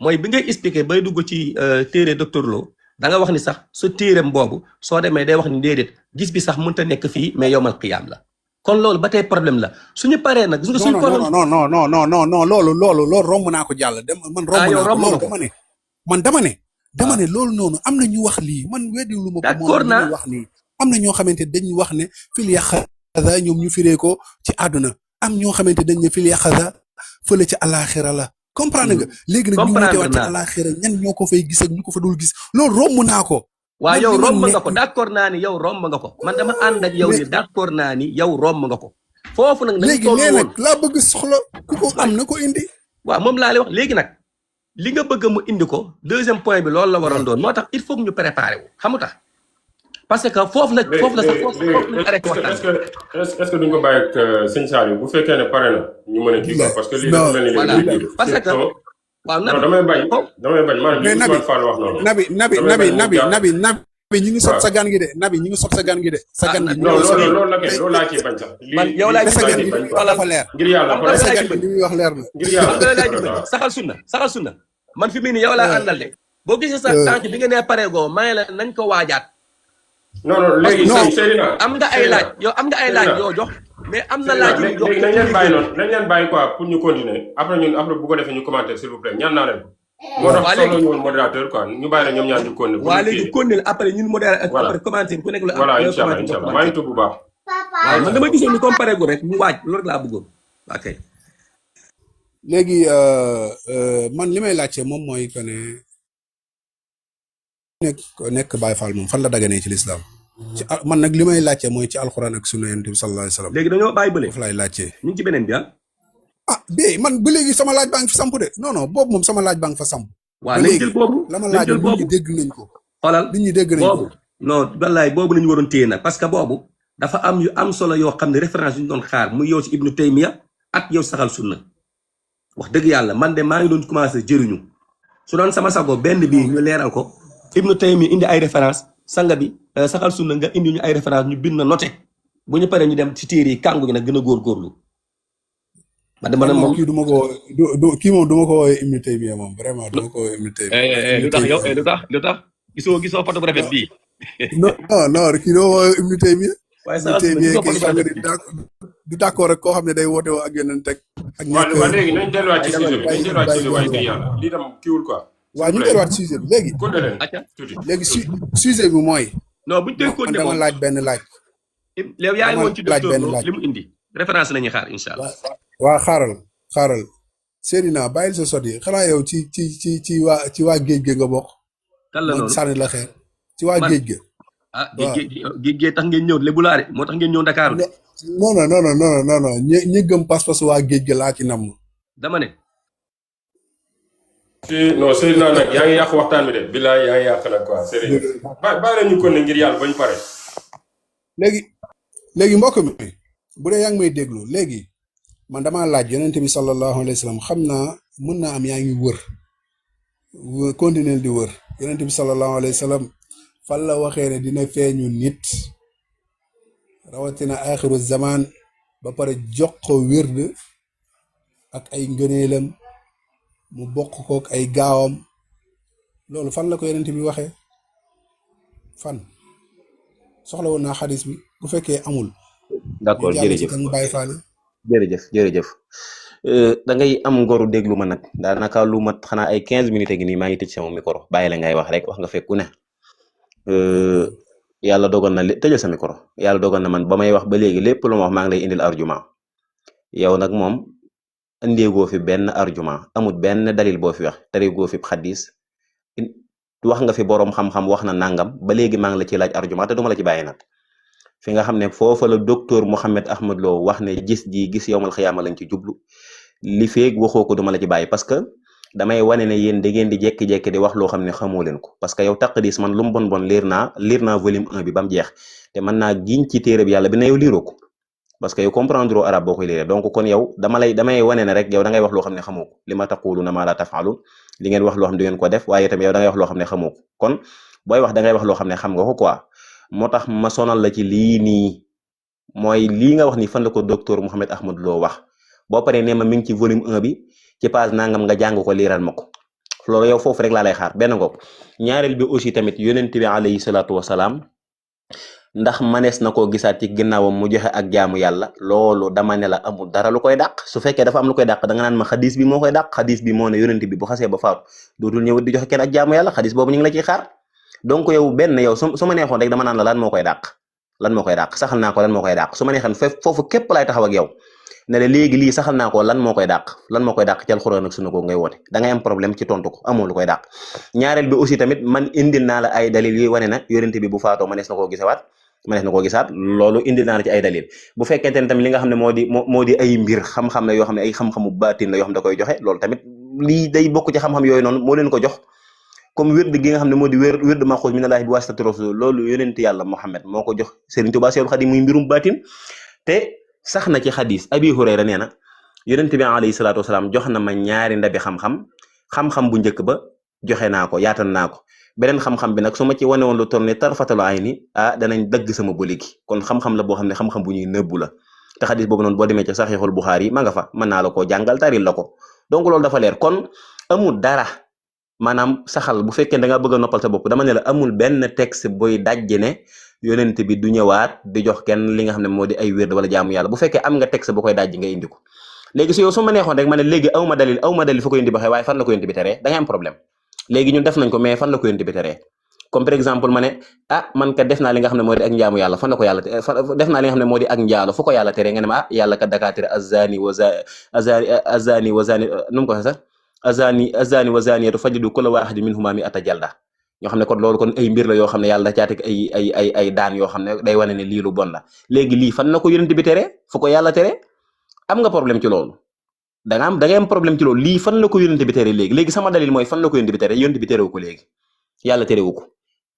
mooy bi ngay expliqué bay dugg ci téere docteur Lo da nga wax ni sax sa téereem boobu soo demee day wax ni déedéet gis bi sax mënta nekk fii mais yowmal qiyaam la kon loolu ba tey problème la suñu paree nag gis nga suñu problème non loolu romb naa ko jàll man romb naa ko loolu dama ne loolu noonu am na ñu wax lii man weddiwulu ma ko d'accord naa wax nii am na ñoo xamante dañu wax ne fil yaqaza ñoom ñu firee ko ci àdduna am ñoo xamante dañ ne fil yaqaza fële ci alaxira la comprendre nga léegi nag ñu wute waat ci alaxira ñan ñoo ko fay gis ak ñu ko fa dul gis loolu romb naa ko waaw yow romb nga ko d'accord naa ni yow romb nga ko man dama ànd ak yow ni d'accord naa ni yow romb nga ko foofu nag léegi nee nag laa bëgg soxla ku ko am na ko indi waaw moom laa lay wax léegi nag li nga bëgg mu indi ko deuxième point bi loolu la waroon doon moo tax il faut que ñu préparer wu xamu tax parce que foofu la sax arrêté waxtaan est-ce que duñ ko bàyyi ak sëñ Saliou bu fekkee ne pare na ñu mën a kii quoi parce que lii dafa mel ni voilà parce que waaw non damay bañ maanaam li Ousmane Fall wax noonu nabi ñu ngi sot sa gan gi de nabi ñu ngi sot sa gan gi de sa gan gi non loolu la kay loolu laa ciy bañ sax man yow laay sa gan gi dafa leer ngir yàlla sa gan gi li muy wax leer na ngir yàlla saxal sunna man fi mu ne yow laa àndal de boo gisee sa tànk bi nga nee pareegoo may la nañ ko waajaat non léegi Seydina am nga ay laaj yow am nga ay laaj yoo jox mais am na laaj yu jox léegi nañ leen bàyyi quoi pour ñu continuer après bu ko defee ñu commenter s'il vous plaît ñaan naa leen moo tax soxla ñu woon modérateur quoi ñu bàyyi la ñoom ñaar ñu continuer waa léegi continuer après ñun modérateur ak après commenter ku nekk la voilà inchallah maa ngi tudd bu baax waaw man dama gisoon ni comme pareegul rek ñu waaj loolu rek laa bëggoon ok léegi man li may laajte moom mooy que ne nekk Baye Fall moom fan la daganee ci lislaam ci man nag li may laajte mooy ci alxuraan ak sunna yonent bi sallallahu alayhi wasallam léegi dañoo bàyyi bële foofu laay laajte ñu ngi ci beneen bi bé man ba léegi sama laaj baa ngi fi samp de non non boobu moom sama laaj baa ngi fa samp waaw ba nañ léegi jël boobu la ma nañ laaj jël nit ñi boobu dégg nañ ko xoolal nit ñi dégg nañ ko boobu non wallaay boobu lañu waroon téye nag parce que boobu dafa am yu am solo yoo xam ne référence yu ñu doon xaar muy yow ci Ibnu Taymiya ak yow saxal sunna wax dëgg yàlla man de maa ngi doon commencé jëriñu su doon sama sago benn bii ñu leeral ko Ibnu Taymiya indi ay référence sanga bi saxal sunna nga indi ñu ay référence ñu bind na noté bu ñu paree ñu dem ci téere yi kàngu gi nag gën a góorgóorlu man de man moom kii du ma ko kii moom du ma ko woowee Ibnu Taymiya moom vraiment du ma ko woowee Ibnu Taymiya lu tax yow lu tax gisoo photo bu rafet bii non kii doo woowee Ibnu Taymiya waaye Ibnu saxal sunna Taymiya gisoo kii photo bu xam nga rafet bii du d'accord rek koo xam ne day woote woo ak yeneen teg ak ñàkk waaw léegi nañ delluwaat ci ay dama sujet bi nañ delluwaat ci sujet bi waaye ngir yàlla lii tam kiiwul quoi. waaw ñu delluwaat sujet bi léegi kon leen acca tuuti. léegi sujet bi mooy non buñu tey man dama laaj benn laaj léew yaa ngi dama woon ci laaj docteur benn Lo laaj li mu indi référence lañuy xaar incha allah waa xaaral Seydina bàyyil sa sot yi xanaa yow ci waa géej ga nga bokk kan la man loolu sànni la xeer ci waa man géej ga ah waaw géej tax ngeen ñëw Lebulaare moo tax ngeen ñëw Dakar de non ñi gëm pas-pas waa géej ga laa ci namm dama ne si non Seydina nag yaa ngi yàq waxtaan bi de bilaay yaa ngi yàq nag quoi sérieux bàyyi la ñu kon ne ngir yàlla bañ pare. léegi mbokk mi bu dee yaa ngi may déglu léegi man damaa laaj yonente bi sallallahu alayhi wa sallam xam naa mën naa am yaa ngi wër continuer di wër yonente bi sallallahu alayhi wa sallam fan la waxee ne dina feeñu nit rawatina axiru zaman ba pare jox ko wird ak ay ngëneelam mu bokk kook ay gaawam loolu fan la ko yonente bi waxee fan soxla woon naa xadis bi bu fekkee amul d'accord ñu jàll ci jërëjëf kan bàyyi faale jërëjëf da ngay am ngoru déglu ma nag daanaka lu mat xanaa ay 15 minutes gi nii maa ngi tëj sama micro bàyyi la ngay wax rek wax nga fekku ne yàlla dogal na tëjal sa micro yàlla dogal na man ba may wax ba léegi lépp lu ma wax maa ngi lay indil argument yow nag moom indeegoo fi benn argument amul benn dalil boo fi wax tareegoo fi xadis wax nga fi boroom xam-xam wax na nangam ba léegi maa ngi la ci laaj argument te duma la ci bàyyi nag fi nga xam ne foofa la docteur Mouhamed Ahmad Lo wax ne gis yowmal xiyaama lañ ci jublu li feeg waxoo ko duma la ci bàyyi parce que damay wane ne yéen da ngeen di jekki-jekki di wax loo xam ne xamoo leen ko parce que yow taqdis man lu mu bon liir naa volume 1 bi ba mu jeex te mën naa giñ ci téere bi yàlla bi ne yow liiroo ko parce que yow comprendre o arabe boo koy liiree donc kon yow damay wane ne rek yow da ngay wax loo xam ne xamoo ko li ma taquluna ma la tafalun li ngeen wax loo xam ne du ngeen ko def waaye tamit yow da ngay wax loo xam ne xamoo ko kon booy wax da ngay wax loo xam ne xam nga ko quoi moo tax ma sonal la ci lii nii mooy lii nga wax ni fan la ko docteur Mouhamed Ahmad Lo wax boo paree ne ma mi ngi ci volume 1 bi ci page nangam nga jàng ko liiral ma ko loolu yow foofu rek laa lay xaar benn ngoog ñaareel bi aussi tamit yonent bi alayhi salaatu wasalaam ndax manees na koo gisaat ci ginnaawam mu joxe ak jaamu yàlla loolu dama ne la amul dara lu koy dàq su fekkee dafa am lu koy dàq da nga naan ma xadis bi moo koy dàq xadis bi moo ne yonent bi bu xasee ba faatu dootul ñëw di joxe kenn ak jaamu yàlla xadis boobu ñu ngi la ciy xaar donc yow benn yow su ma neexoon rek dama naan la lan moo koy dàq saxal naa ko lan moo koy dàq su ma neexoon foofu képp laay taxaw ak yow ne la léegi lii saxal naa ko lan moo koy dàq ci alxuraan ak sunna ko ngay woote da ngay am problème ci tontu ko amoo lu koy dàq ñaareel bi aussi tamit man indil naa la ay dalil yi wane na yonent bi bu faatoo manees na koo gisaat loolu indil naa la ci ay dalil bu fekkente ne tamit li nga xam ne moo di ay mbir xam-xam la yoo xam ne ay xam-xamu baatin la yoo xam ne da koy joxe loolu tamit lii day bokk ci xam-xam yooyu noonu moo leen ko jox comme wérd gi nga xam ne moo di wérd maxuus minallaahi bi waasitati rasul loolu yonent yàlla Muhammad moo ko jox Serigne Touba Seexul Xadiim muy mbirum baatin te sax na ci xadis Abi Hurayra nee na yonent bi alayhi salaatu wasalaam jox na ma ñaari ndabi xam-xam bu njëkk ba joxe naa ko yaatal naa ko beneen xam-xam bi nag su ma ci wane woon lu toll ni tarfatal ayni danañ dagg sama bëli gi kon xam-xam la boo xam ne xam-xam bu ñuy nëbbu la te xadis boobu noonu boo demee ci saxiixul Buxaari ma nga fa mën naa la koo jàngal taril la ko donc loolu dafa leer kon amul dara maanaam saxal bu fekkee da nga bëgg a noppal sa bopp dama ne la amul benn texte boy dajje ne yonent bi du ñëwaat di jox kenn li nga xam ne moo di ay wérd wala jaamu yàlla bu fekkee am nga texte bu koy dajji nga indi ko léegi su yow su ma neexoon rek ma ne léegi aw ma dalil fa ko yonent bi waxee waaye fan la ko yonent bi teree da ngay am problème léegi ñun def nañ ko mais fan la ko yonent bi teree comme par exemple ma ne man kat def naa li nga xam ne moo di ak njaamu yàlla fan la ko yàlla def naa li nga xam ne moo di ak njaalo fu ko yàlla teree nga ne ma yàlla kat dakaa tere azani wa zani nu mu ko waxee sax azani wa zaniyatu fajlidu kulla waahidin minhumaa mi'ata jalda ñoo xam ne kon loolu kon ay mbir la yoo xam ne yàlla da caatek ay daan yoo xam ne day wane ne lii lu bon la léegi lii fan na ko yonent bi tere fu ko yàlla tere am nga problème ci loolu da ngay am problème ci loolu lii fan la ko yónente bi tere léegi sama dalil mooy fan la ko yónente bi tere yónente bi terewu ko léegi yàlla terewu ko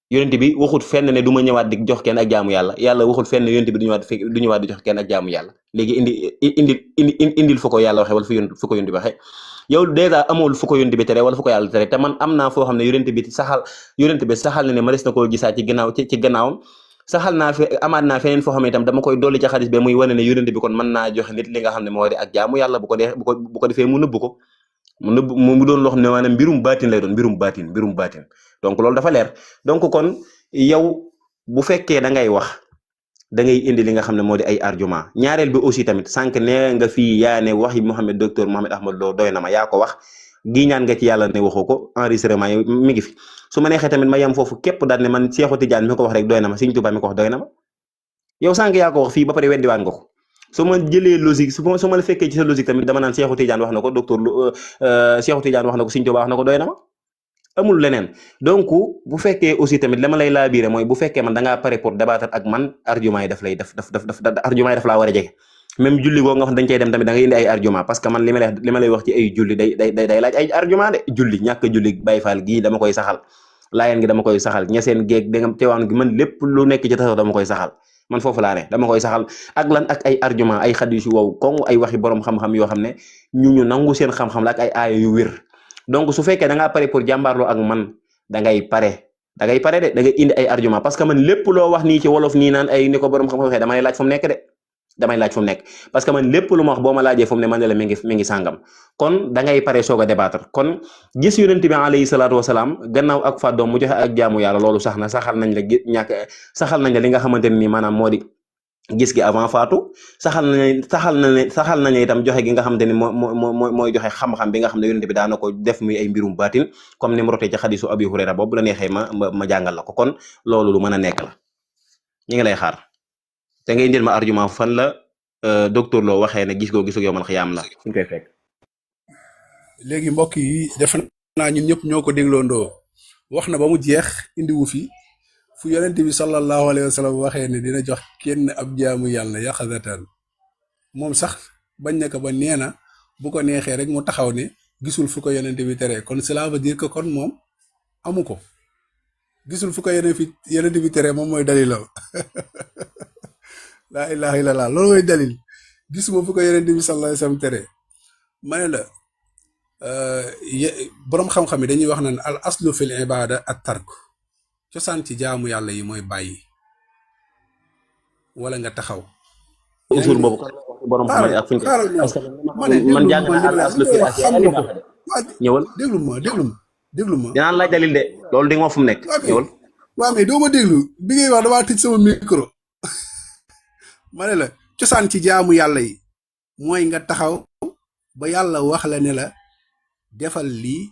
yónente bi waxut fenn ne du ma ñëwaat di jox kenn ak jaamu yàlla waxut fenn yónente bi du ñëwaat di jox kenn ak jaamu yàlla léegi indil fu ko yàlla waxe wala fu ko yónente bi waxe yow dèjà amul fu ko yónente bi tere wala fu ko yàlla tere te man am naa foo xam ne yónente bi saxal na ne ma des na koo gisaat ci gannaawam saxal naa fi amaat naa feneen foo xam ne itam dama koy dolli ci xadis bi muy wane ne yónente bi kon mën naa joxe nit li nga xam ne moo di ak jaamu yàlla bu ko defee mu nëbb ko mu doon loo xam ne maanaam mbirum baatin lay doon mbirum baatin donc loolu dafa leer donc kon yow bu fekkee da ngay wax da ngay indi li nga xam ne moo di ay argument ñaareel bi aussi tamit sànq ne nga fii yaa ne waxi Mohamed docteur Mohamed Ahmad Lo doy na ma yaa ko wax gi ñaan nga ci yàlla ne waxoo ko enregistrement yi mi ngi fi su ma neexee tamit ma yem foofu képp daal ne man Seexu Tijaan mi ko wax rek doy na ma Sëriñ Tuubaa mi ko wax doy na ma yow sànq yaa ko wax fii ba pare weddiwaat nga ko su ma jëlee logique su ma la fekkee ci sa logique tamit dama naan Seexu Tijaan wax na ko docteur Seexu Tijaan wax na ko Sëriñ Tuubaa wax na ko doy na ma amul leneen donc bu fekkee aussi tamit la ma lay laabiire mooy bu fekkee man da ngaa pare pour débattre ak man argument yi argument yi daf laa war a jege même julli goo nga wax dañ cey dem tamit da ngay indi ay argument parce que man li ma lay wax ci ay julli day laaj ay argument de julli ñàkk julli Baay Faal gii dama koy saxal laayeen gi dama koy saxal ñeseen géeg da nga teewaan gi man lépp lu nekk ci tasaw dama koy saxal man foofu laa ne dama koy saxal ak lan ak ay argument ay xadiis yu wow kon ay waxi borom xam-xam yoo xam ne ñu nangu seen xam-xam la ak ay aaya yu wér donc su fekkee da ngaa pare pour jàmbaarloo ak man da ngay pare de da ngay indi ay argument parce que man lépp loo wax nii ci wolof nii naan ay ni ko borom xam-xam waxee damay laaj fu mu nekk de damay laaj fu mu nekk parce que man lépp lu ma wax boo ma laajee fu mu ne man la mi ngi sàngam kon da ngay pare soog a débattre kon gis yonent bi alayhi salaatu wasalaam gannaaw ak fàddoom mu joxe ak jaamu yàlla loolu sax na saxal nañ la li nga xamante ne nii maanaam moo di gis gi avant faatu saxal nañ itam joxe gi nga xamante ni mooy joxe xam-xam bi nga xam ne yonent bi daana ko def muy ay mbirum baatin comme ni mu rotee ci xadisu Abi Hurayra boobu la neexee ma jàngal la ko kon loolu lu mën a nekk la ñi ngi lay xaar te nga indil ma argument fan la docteur Lo waxee ne gis yow man xiyaam la fu ñu koy fekk. léegi mbokk yi defe naa ñun ñëpp ñoo ko dégloondoo wax na ba mu jeex indiwu fi fu yonent bi sallallahu alayhi wa sallam waxee ne dina jox kenn ab jaamu yàlla yaqazatan moom sax bañ na ko ba nee na bu ko neexee rek mu taxaw ne gisul fu ko yonent bi teree kon cela veut dire que kon moom amu ko gisul fu ko yonent bi teree moom mooy dalilam laa ilaha illallah loolu mooy dalil gisuma fu ko yonent bi sallallahu alayhi wa sallam teree ma ne la boroom xam-xam yi dañuy wax naan al aslu fil ibada at tark cosaan ci jaamu yàlla yi mooy bàyyi wala nga taxaw. usul boobu borom xam ak fuñ ko parce que man jàng naa al aslu fil ibada ñëwal déglu ma dinaan laaj dalil de loolu di nga fu mu nekk ñëwal waaw mais doo ma déglu bi ngay wax damaa tëj sama micro ma ne la cosaan ci jaamu yàlla yi mooy nga taxaw ba yàlla wax la ne la defal lii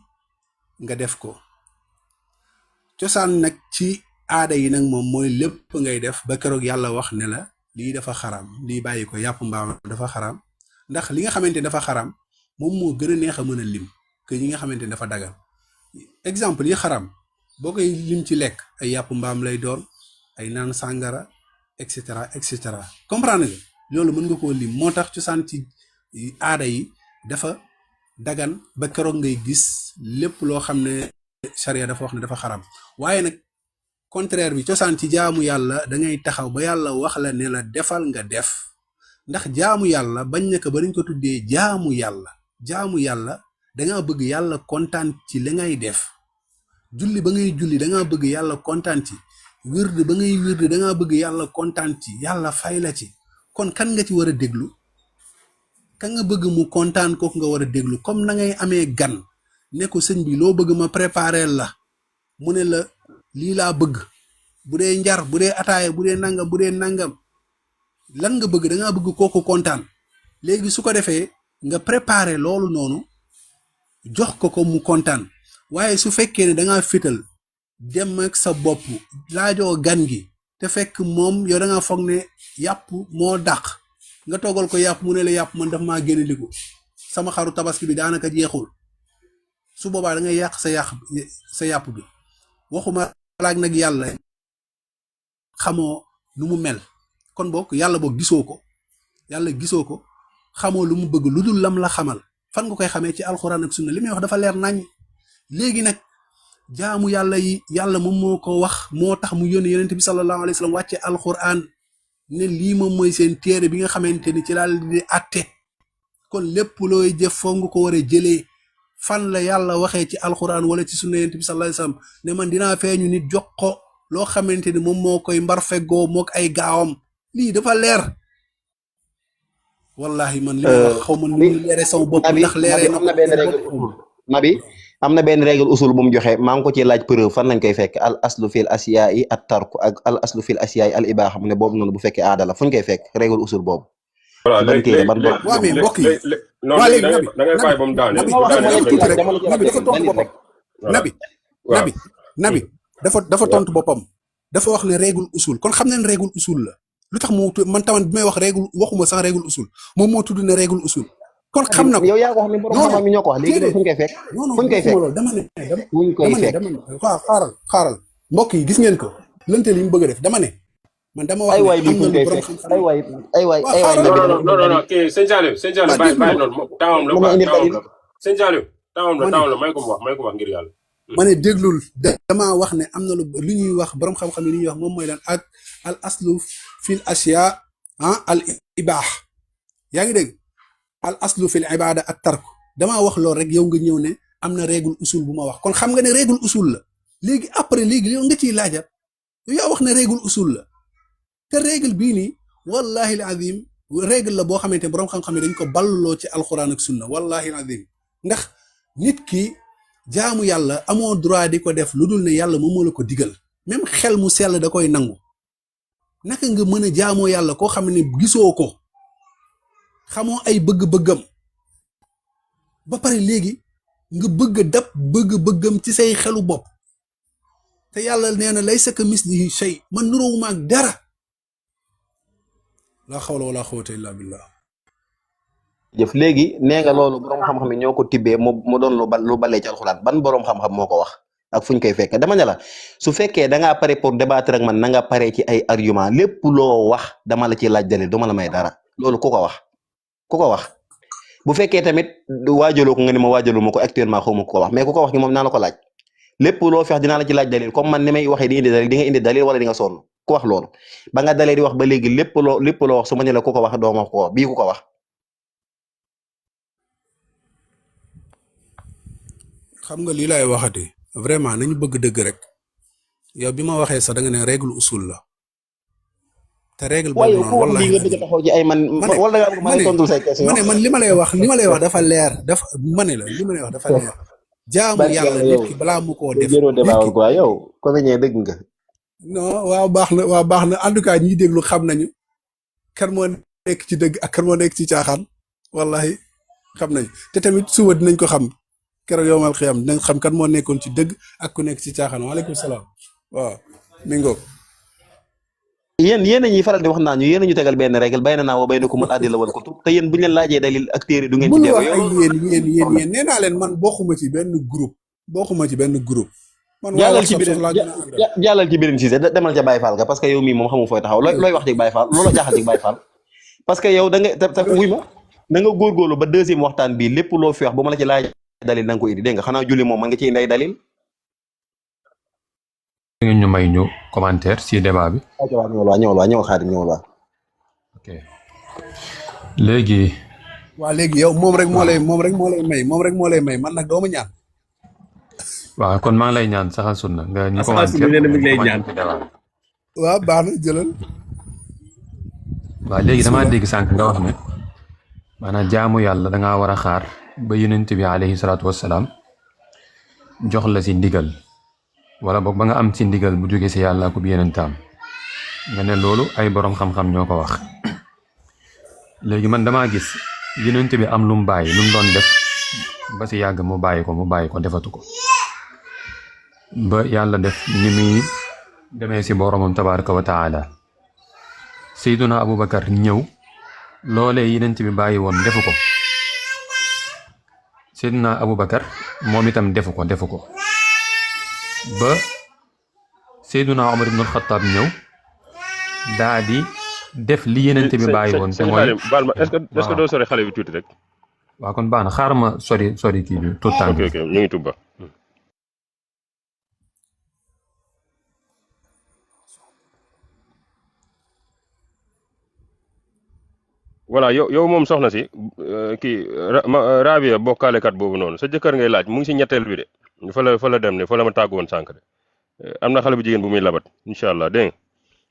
nga def ko cosaan nag ci aada yi nag moom mooy lépp ngay def ba keroog yàlla wax ne la lii dafa xaram lii bàyyi ko yàpp mbaam dafa xaram ndax li nga xamante ne dafa xaram moom moo gën a neex a mën a lim que yi nga xamante ne dafa dagal exemple yi xaram boo koy lim ci lekk ay yàpp mbaam lay doon ay naan sàngara et cetera comprendre nga loolu mën nga koo lim moo tax cosaan ci aada yi dafa dagan ba keroog ngay gis lépp loo xam ne charia dafa wax ne dafa xaram waaye nag contraire bi cosaan ci jaamu yàlla da ngay taxaw ba yàlla wax la ne la defal nga def ndax jaamu yàlla bañ na ko ba nañ ko tuddee jaamu yàlla dangaa bëgg yàlla kontaan ci li ngay def julli ba ngay julli dangaa bëgg yàlla kontaan ci wird ba ngay wird dangaa bëgg yàlla kontaan ci yàlla fay la ci kon kan nga ci war a déglu kan nga bëgg mu kontaan kooku nga war a déglu comme na ngay amee gan ne ko sëñ bi loo bëgg ma préparer la mu ne la lii laa bëgg bu dee njar bu dee ataaya bu dee nangam lan nga bëgg dangaa bëgg kooku kontaan léegi su ko defee nga préparer loolu noonu jox ko mu kontaan waaye su fekkee ne dangaa fital dem ak sa bopp laajoo gan gi te fekk moom yow dangaa foog ne yàpp moo dàq nga toggal ko yàpp mu ne la yàpp man daf maa génne liku sama xaru tabaski bi daanaka jeexul su boobaa da ngay yàq sa yàpp bi waxuma laaj nag yàlla xamoo nu mu mel kon boog yàlla boog gisoo ko xamoo lu mu bëgg lu dul lam la xamal fan nga koy xamee ci alxuraan ak sunna li may wax dafa leer nañ. léegi nag jaamu yàlla yi yàlla moom moo ko wax moo tax mu yónni yonent bi sallallahu alayhi wa sallam wàcce alxuraan ne lii moom mooy seen téere bi nga xamante ni ci laal di àtte kon lépp looy jëf foog nga ko war a jëlee fan la yàlla waxee ci alxuraan wala ci sunna yonent bi sallallahu alayhi wa sallam ne man dinaa feeñu nit jox ko loo xamante ni moom moo koy mbar feggoo mook ay gaawam lii dafa leer wallahi man li ma wax xaw ma nu mu leere sama bopp ndax leeree na am na benn règle usul nabi am na benn règle usul bu mu joxe maa ngi ko ci laaj preuve fan lañ koy fekk al aslu fil asiyaa'i at tarku ak al aslu fil asiyaa'i al ibaaha mu ne boobu noonu bu fekkee aada la fu ñu koy fekk règle usul boobu. voilà ban téere ban bopp. waa mais mbokk yi non waa léegi da ngay bàyyi ba mu daane. nabi dafa tontu boppam dafa wax ne règle usul kon xam nañ règle usul la lu tax mu man tamit bi may wax règle waxuma sax règle usul moom moo tudd ne règle usul kon xam na ko yow yaa ko wax ni borom xam-xam yi ñoo ko wax léegi fu ñu koy fekk. fu ñu koy fekk dama ne fu ñu koy fekk. xaaral mbokk yi gis ngeen ko lënte li mu bëgg a def dama ne man dama wax ay waay ne am bii fu na ñu lu koy borom fekk xam-xam ay waay ay waay ay waay. non kii sëñ Saliou bàyyi noonu taawam la quoi taawam la sëñ Saliou taawam la may ko mu wax ngir yàlla. ma ne déglul damaa wax ne am na lu ñuy wax borom xam-xam yi li ñuy wax moom mooy lan ak al aslu fil asiya al ibaax yaa ngi dégg al aslu fil ibada ak tarku damaa wax loolu rek yow nga ñëw ne am na règle usul bu ma wax kon xam nga ne règle usul la léegi après léegi yow nga ciy laajat yow yaa wax ne règle usul la te règle bii nii wallahi al azim règle la boo xamante ne borom xam-xam yi dañ ko balloo ci alquran ak sunna wallahi al azim ndax nit ki jaamu yàlla amoo droit di ko def lu dul ne yàlla moom moo la ko digal même xel mu sell da koy nangu naka nga mën a jaamoo yàlla koo xam ne gisoo ko xamoo ay bëgg-bëggam ba pare léegi nga bëgg a dab bëgg-bëggam ci say xelu bopp te yàlla nee na laysa ka mislihi shay man nuróowuma ak dara laa xawla wala xawata illa billah jëf léegi nee nga loolu borom xam-xam yi ñoo ko tibbee mu doon lu balee ci alxuraan ban borom xam-xam moo ko wax ak fu ñu koy fekk dama ne la su fekkee da ngaa pare pour débattre ak man na nga pare ci ay argument lépp loo wax dama la ci laaj dalil duma la may dara loolu ku ko wax bu fekkee tamit waajaloo ko nga ne ma waajaloo ma ko actuellement xaw ma ku ko wax mais ku ko wax ni moom naa la ko laaj lépp loo feex dinaa la ci laaj dalil comme man ni may waxee di indi dalil di nga indi dalil wala di nga sonn ku wax loolu ba nga dalee di wax ba léegi lépp loo wax su ma ne la ku ko wax doo ma ko wax bii ku ko wax. xam nga lii laay waxati vraiment nañu bëgg dëgg rek yow bi ma waxee sax da nga ne règle usul la te règle boobu noonu wallahi nga bëgg taxaw ci ay man wala nga ma lay tontul say question man li ma lay wax dafa leer dafa ma ne la li ma lay wax dafa leer jaamu yàlla nit ki balaa mu koo def quoi yow ko ñee dëgg nga non waaw baax na en tout cas ñi déglu xam nañu kan moo nekk ci dëgg ak kan moo nekk ci caaxaan wallahi xam nañu te tamit suba dinañ ko xam keroog yowmal xiyam dinañ xam kan moo nekkoon ci dëgg ak ku nekk ci caaxaan waaleykum salaam waaw mi ngoog yéen ñuy faral di wax naa ñu yéen ñu tegal benn règle bay na naa wa bay na ko mën addi la wal kutub te yéen bu ñu leen laajee dalil ak téere du ngeen ci dégg yow yéen nee naa leen man bokkuma ci benn groupe man jàllal ci beneen Cissé demal ca Baye Fall ga parce que yow mii moom xamu fooy taxaw looy wax ci Baye Fall loola jaaxal ci Baye Fall parce que yow da nga te wuy ma da nga góorgóorlu ba deuxième waxtaan bii lépp loo fi wax bu ma la ci laaj dalil na nga ko indi dégg nga xanaa julli moom man nga ciy ndey dalil ngeen ñu may ñu commentaire ci débat bi. ñëwal Xaadim ñëwal waa. ok léegi. waa léegi yow moom rek moo lay may man nag doo ma ñaan. waaw kon maa ngi lay ñaan saxal sunna nga ñu commentaire waaw baax na jëlal. waaw léegi damaa dégg sànq nga wax ne maanaam jaamu yàlla da ngaa war a xaar ba yonent bi alayhi salaatu wassalaam jox la si ndigal. wala boog ba nga am ci ndigal bu jógee ci yàlla ko bi yenentaam nga ne loolu ay boroom xam-xam ñoo ko wax léegi man damaa gis yonent bi am lu mu bàyyi lu mu doon def ba ci yàgg mu bàyyi ko defatu ko ba yàlla def ni muy demee ci boromam tabaraka wa taala Seyduna Abubakar ñëw loolee yonent bi bàyyi woon defu ko Seyduna Abubakar moom itam defu ko ba Seyduna Omar ibn al-Khattab ñëw daa di def li yenente bi bàyyi woon te mooy baal ma est-ce que doo sori xale bi tuuti rek waaw kon baax na xaaral ma sori kii bi tout temps ok ok ñu ngi tubba voilà yow moom soxna si kii Rabia bokkaalekat boobu noonu sa jëkkër ngay laaj mu ngi si ñetteel bi de fa la dem ne fa la ma tàggu woon sànq de am na xale bu jigéen bu muy labat incha allah dégg nga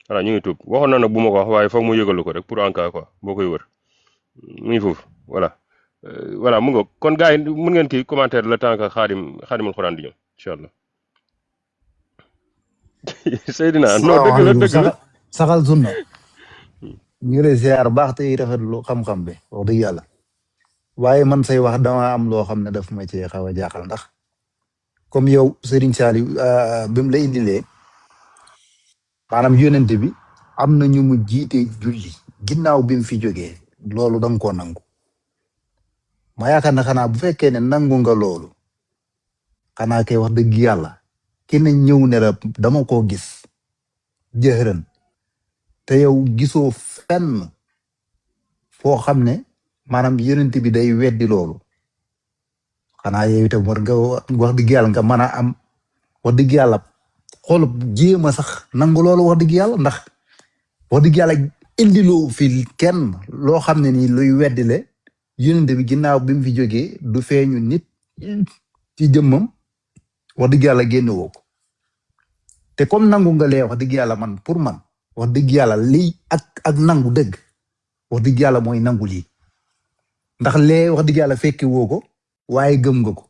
voilà ñu ngi tuub waxoon na nag bu ma ko wax waaye foog mu yëgalu ko rek pour en cas quoi boo koy wër mu ngi foofu voilà voilà mu nga kon gars yi mën ngeen kii commentaire le temps que xaadimul xuraan di ñëw incha allah Seydina non dëgg la saxal sunna ñu ngi lay ziar baax tey rafetlu xam-xam bi wax dëgg yàlla waaye man say wax dama am loo xam ne daf ma ci xaw a jaaxal ndax comme yow Serigne Saliou bi mu la indilee maanaam yonent bi am na ñu mu jiite julli ginnaaw bi mu fi jógee loolu da nga koo nangu ma yaakaar ne xanaa bu fekkee ne nangu nga loolu xanaa kay wax dëgg yàlla ki ne ñëw ne la dama koo gis jëhërën te yow gisoo fenn foo xam ne maanaam yonent bi day weddi loolu xanaa yow itam war nga wax dëgg yàlla nga mën a am wax dëgg yàlla xool jéem a sax nangu loolu wax dëgg yàlla ndax wax dëgg yàlla indiloo fi kenn loo xam ne nii luy weddile yonent bi ginnaaw bi mu fi jógee du feeñu nit ci jëmmam wax dëgg yàlla génne woo ko te comme nangu nga lee wax dëgg yàlla man pour man wax dëgg yàlla lii ak nangu dëgg wax dëgg yàlla mooy nangu lii ndax lee wax dëgg yàlla fekki woo ko waaye gëm nga ko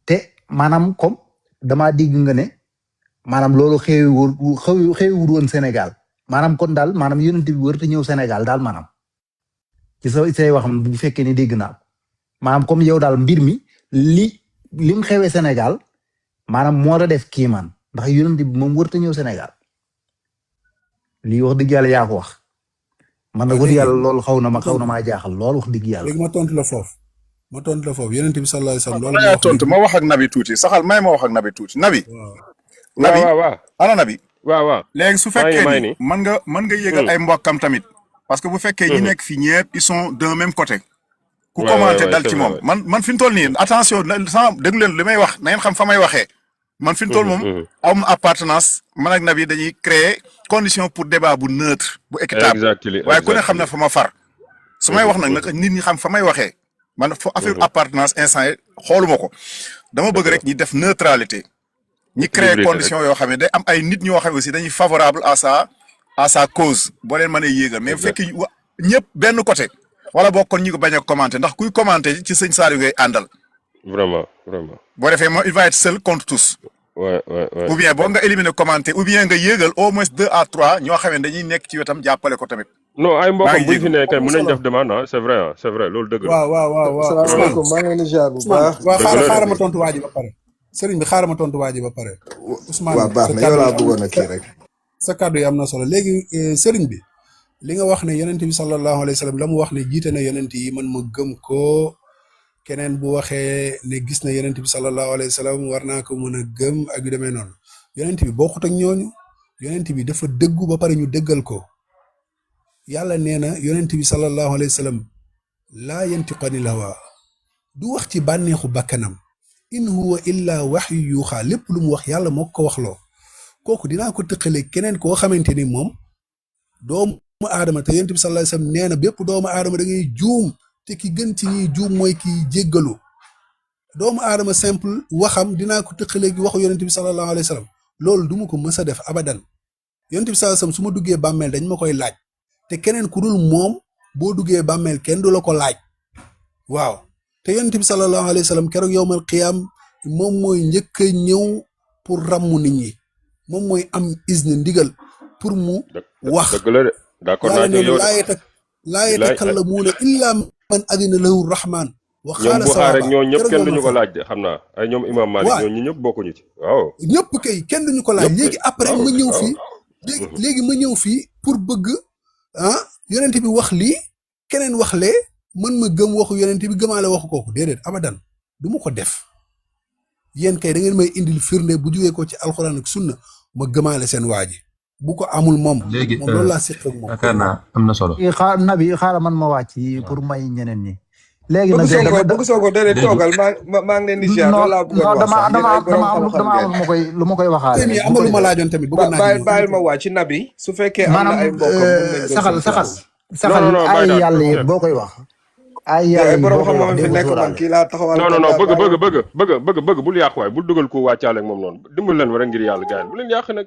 te maanaam comme damaa digg nga ne maanaam loolu xeewul woon Sénégal maanaam kon daal maanaam yonent bi wër te ñëw Sénégal daal maanaam ci say wax bu fekkee ni dégg naa ko maanaam comme yow daal mbir mi lim xewee Sénégal maanaam moo la def kiimaan ndax yonent bi moom wër te ñëw Sénégal lii wax dëgg yàlla yaa ko wax man nag wax dëgg yàlla loolu xaw na maa jaaxal lool wax dëgg yàlla. léegi ma tontu la foofu yonent bi sallallahu alayhi wasallam loolu tontu ma wax ak nabi tuuti saxal may ma wax ak nabi tuuti nabi. nabi ana nabi. waaw léegi su fekkee ni mën nga yëgal ay mbokkam tamit. parce que bu fekkee ñi nekk fii ñëpp ils sont d'un même côté. ku commenté dal ci moom man fi mu toll nii attention sama déglu leen li may wax na ngeen xam fa may waxee. man fi mu toll moom am appartenance man ak nabi dañuy créer condition pour débat bu neutre bu équitable waaye ku ne xam na fa ma far su may wax nag nit ñi xam fa may waxee man fa affaire appartenance instant yi xooluma ko dama bëgg rek ñi def neutralité ñi créer condition yoo xam ne day am ay nit ñoo xam ne aussi dañuy favorable à sa cause boo leen mënee yéegal mais bu fekkee ñëpp benn côté wala boo kon ñi ko bañ a commenter ndax kuy commenter ci sëñ Saliou ngay àndal vraiment boo defee moom il va être seul contre tous. ouais. ou bien boo nga éliminer commenter ou bien nga yéegal au moins 2 à 3 ñoo xam ne dañuy nekk ci wetam jàppale ko tamit. non ay mbokkam bu ñu fi nekkee mën nañ def demande ah c'est vrai loolu dëgg la. waaw. asalaamaaleykum maa ngi leen di ziar bu baax. waaw xaaral ma tontu waa ji ba pare. sëriñ bi xaaral ma tontu waa ji ba pare. Ousmane waaw baax na yow laa bëggoon a kii rek. sa kàddu yi am na solo léegi sëriñ bi li nga wax ne yonent bi sallallahu alayhi wa sallam la mu wax ne jiite na yonent yi man ma gëm ko keneen bu waxee ne gis na yonent bi sallallahu alayhi wa sallam war naa ko mën a gëm ak yu demee noonu yonent bi bokkut ak ñooñu yonent bi dafa dëggu ba pare ñu dëggal ko yàlla nee na yonent bi sallallahu alayhi wa sallam laa yantiqu anil hawa du wax ci bànneexu bakkanam in huwa illa waxyu yuuxaa lépp lu mu wax yàlla moo ko waxloo kooku dinaa ko tëqale keneen koo xamante ni moom doomu aadama te yonent bi sallallahu alayhi wasallam nee na bépp doomu aadama da ngay juum te ki gën ci ñuy juum mooy ki jéggalu doomu aadama simple waxam dinaa ko tëqale gi waxu yonent bi sallallahu alayhi wasallam loolu du ma ko mës a def abadan yonent bi sallallahu alayhi wasallam su ma duggee bàmmeel dañ ma koy laaj te keneen ku dul moom boo duggee bàmmeel kenn du la ko laaj waaw te yonent bi sallallahu alayhi wasallam keroog yowmal qiyaam moom mooy njëkk a ñëw pour ràmmu nit ñi moom mooy am izne ndigal pour mu wax dëgg la de d'accord naa ci yow laa yatakallamuuna illa man adina lahu rahman wa ñoom xaala Buxaari sawaaba ñoo ñëpp kenn duñu ko laaj de xam naa ay ñoom imam Malik ñoo ñi ñëpp bokkuñu ci waaw ñëpp kay kenn duñu ko laaj léegi après ma ñëw fii léegi ma ñëw fii pour bëgg yonent bi wax lii keneen wax lee mën ma gëm waxu yonent bi gëmaale waxu kooku déedéet abadan du ma ko def yéen kay da ngeen may indil firnde bu jugee ko ci alxuraan ak sunna ma gëmaale seen waa ji bu ko amul moom. léegi moom loolu laa seq ak moom. yaakaar naa am na solo. nabi xaaral man ma wàcc pour may ñeneen ñi léegi nag bëgg Sonko déedéet toogal maa ngi leen di ziar loolu laa bëggoon wax sax yéen ay borom xam-xam ngeen lu ma koy waxaale. tey am na lu ma laajoon tamit bëggoon naa bàyyil ma waa ci nabi su fekkee am na ay mbokkam mun nañ saxal ay yàlla yi boo koy wax. ay yàlla yi borom boo koy wax xam-xam fi nekk man kii laa taxawal. non bëgg bul yàq waay bul dugal ko wàccaale ak moom noonu dimbal leen war a ngir yàlla gars yi bu leen yàq nag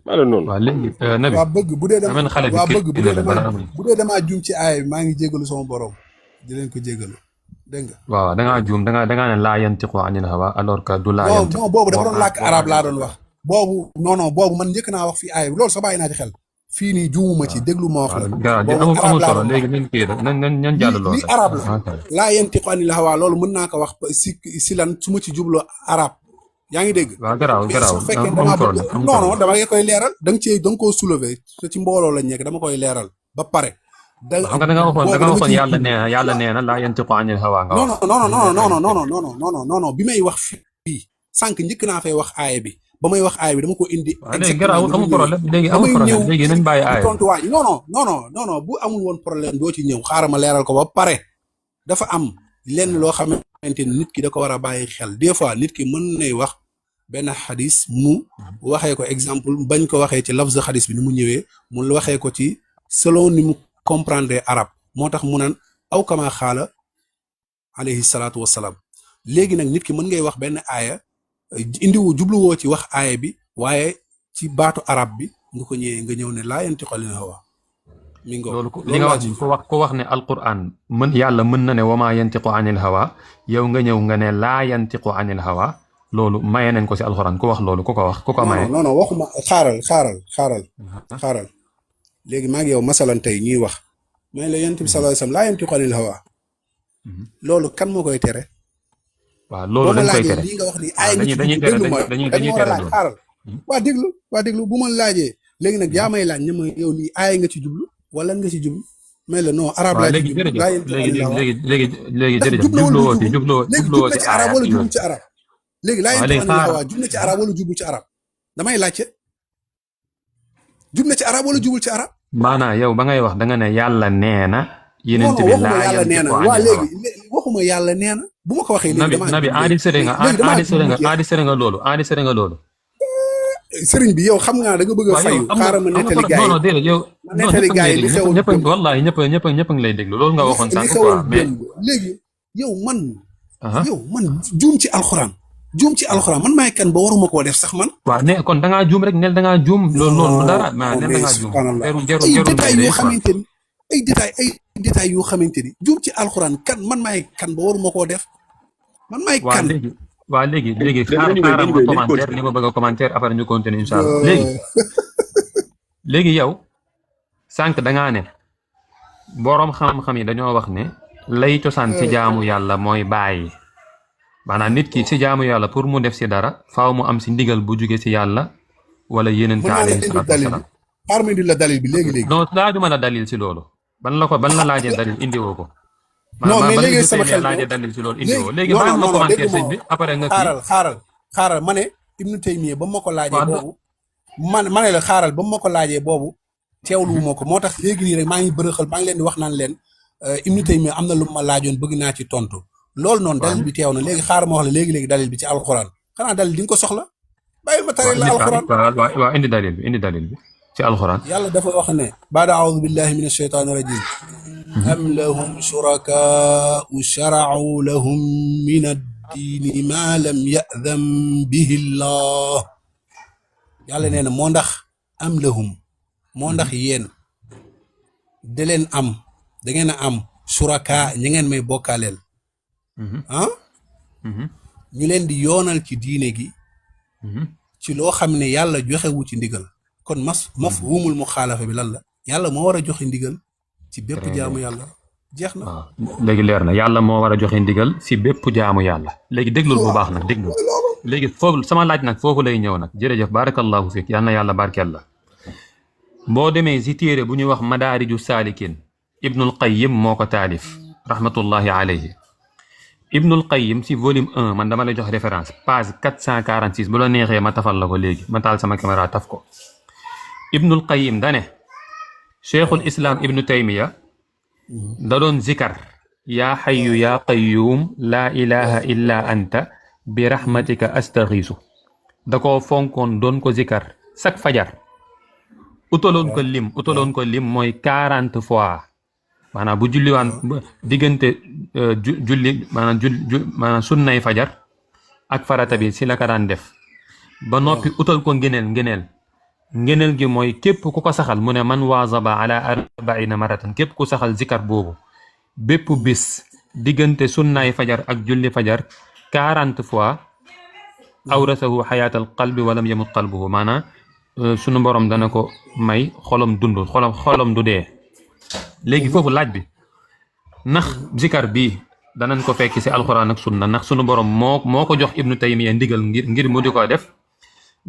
maa leen noonu. waaw léegi nabi waa bëgg bu dee dama amen xale bi waa bëgg kii bu dee damaa juum ci aay maa ngi jégalu sama borom di leen ko jégalu dégg nga. waaw da ngaa juum da ngaa ne laa yantiqu anil hawa alors que du laa yantiqu. non boobu dafa doon làkk arab laa doon wax. boobu non boobu man njëkk naa wax fii aay loolu sa bàyyi naa ci xel. fii nii juumuma ci déglu ma wax la. boobu amul solo léegi nañ kii rek nañ jàll lool. lii arab la laa yantiqu anil hawa loolu mën naa ko wax si lan su ma ci jubloo arab. yaa ngi dégg. waaw garaaw su fekkee dama bëgg non dama koy leeral da nga koo soulever te ci mbooloo lañ nekk dama koy leeral ba pare. xam nga da nga waxoon yàlla nee na laa yantiqu anil hawa nga wax. non bi may wax fii sànq njëkk naa fay wax aaya bi ba may wax aaya bi dama ko indi. léegi garaaw amul problème léegi nañ bàyyi aaya tontu waaj non bu amul woon problème doo ci ñëw xaaral ma leeral ko ba pare dafa am lenn loo xamante ni nit ki da ko war a bàyyi xel des fois nit ki mën nay wax benn xadis mu waxee ko exemple bañ ko waxee ci lafz xadis bi ni mu ñëwee mu waxee ko ci selon ni mu comprendre arab moo tax mu naan aw kama xaala alayhi salaatu wassalaam léegi nag nit ki mën ngay wax benn aaya indiwu jubluwoo ci wax aaya bi waaye ci baatu arab bi nga ko ñëwee nga ñëw ne laa yantiqu anil hawa mi ngo loolu li nga wax ni ko wax ne alquran yàlla mën na ne wama yantiqu anil hawa yow nga ñëw nga ne laa yantiqu anil hawa loolu maye nañ ko si alxuraan ku wax loolu ku ko wax ku ko maye. non waxuma xaaral léegi maa ngi yow masalan tey ñuy wax mais la yonent bi sallallahu alayhi wasallam laa yantiqu anil hawa loolu kan moo koy tere. waaw loolu dañ koy tere lii nga wax ni ay dañuy tere loolu xaaral waa déglu bu ma laajee léegi nag yaa may laaj ne ma yow lii aay nga ci jublu wala nga ci jublu mais la non arab laa ci jublu léegi jërëjëf jubloo ci arab wala jublu ci arab léegi laa yantiqu anil hawa jub na ci arab wala jublu ci arab damay laajte jub na ci arab wala jubul ci arab. maanaam yow ba ngay wax da nga ne yàlla nee na. yeneen bi laa yantiqu anil hawa waa léegi waxuma yàlla nee na bu ma ko waxee. léegi nabi enregistré nga loolu. sëriñ bi yow xam nga da nga bëgg a fayu. xaaral ma nettali gars yi non déedéet yow. ma nettali gars yi li xewoon ñëpp wallahi ñëpp a ngi lay déglu loolu nga waxoon sànq quoi mais léegi yow man juum ci alxuraan man maay kan ba waruma koo def sax man. waaw ne kon da ngaa juum rek nel da ngaa juum. loolu dara mais nel da ngaa juum. ay détails yoo xamante ni juum ci alxuraan kan man maay kan ba waruma koo def. man maay kan waaw léegi xaaral ma commentaire li ma bëgg a commentaire après ñu continuer incha allah léegi yow sànq da ngaa ne boroom xam-xam yi dañoo wax ne lay cosaan ci jaamu yàlla mooy bàyyi. maanaam nit ki si jaamu yàlla pour mu def si dara faaw mu am si ndigal bu jóge si yàlla wala yeneen ta alayhi salaatu wasalaam. xaar ma indi la dalil bi léegi. non laajuma la dalil si loolu. ban la laajee dalil indiwoo ko. non mais léegi sama xel laajee dalil si loolu indiwoo léegi bàyyi ma commentaire sëñ bi après nga xaaral ma ne Ibnu Taymiya ba ma ko laajee boobu ma ne la xaaral ba ma ko laajee boobu teewlu ma ko moo tax léegi nii rek maa ngi bërëxal maa ngi leen di wax naan leen Ibnu Taymiya am na lu ma laajoon bëgg naa ci tontu loolu noonu dalil bi teew na léegi xaaral ma wax la léegi dalil bi ci alxuraan xanaa dalil di nga ko soxla bàyyi ma tari la alxuraan waaw indi dalil bi ci alxuraan yàlla dafa wax ne baada aoudu billahi min ashaytaani rajim am lahum shurakaa'u shara'u lahum min ad-diini ma lam ya'zam bihi llah yàlla nee na moo ndax am lahum moo ndax yéen da leen am da ngeen a am shurakaa ñi ngeen may bokkaaleel ñu leen di yoonal ci diine gi ci loo xam ne yàlla joxewu ci ndigal kon mafhumul muxaalafa bi lan la yàlla moo war a joxe ndigal ci bépp jaamu yàlla jeex na. waaw léegi leer na yàlla moo war a joxe ndigal si bépp jaamu yàlla léegi déglul bu baax nag déglul léegi foofu sama laaj nag foofu lay ñëw nag jërëjëf barakallahu fiik yal na yàlla barkeel la boo demee si téere bu ñuy wax madaariju saalikin ibnul qayyim moo ko taalif rahmatullahi alayhi ibnul qayyim si volume 1 man dama lay jox référence page 446 bu la neexee ma tafal la ko léegi ma taal sama caméra taf ko ibnul qayyim dane cheikhul islam ibnu taymiya da doon zikar yaa xayu yaa qayyum laa ilaha illa anta bi rahmatika astaxiisu da ko fonkoon doon ko zikar sak fajar utaloon ko lim mooy 40 fois maanaam bu julliwaan diggante julli maanaam sunnay fajar ak farata bi si la ka daan def ba noppi utal ko ngeneel gi mooy képp ku ko saxal mu ne man waazaba ala 40 maratan képp ku saxal zikar boobu bépp bis diggante sunnaay fajar ak julli fajar 40 fois awrasahu xayaatal qalbi walam yamut qalbuhu maanaam sunu borom dana ko may xolom dund xolom du dee. léegi foofu laaj bi ndax zikar bii danañ ko fekk ci alxuraan ak sunna ndax sunu borom moo ko jox ibnu taymiya ndigal ngir mu di ko def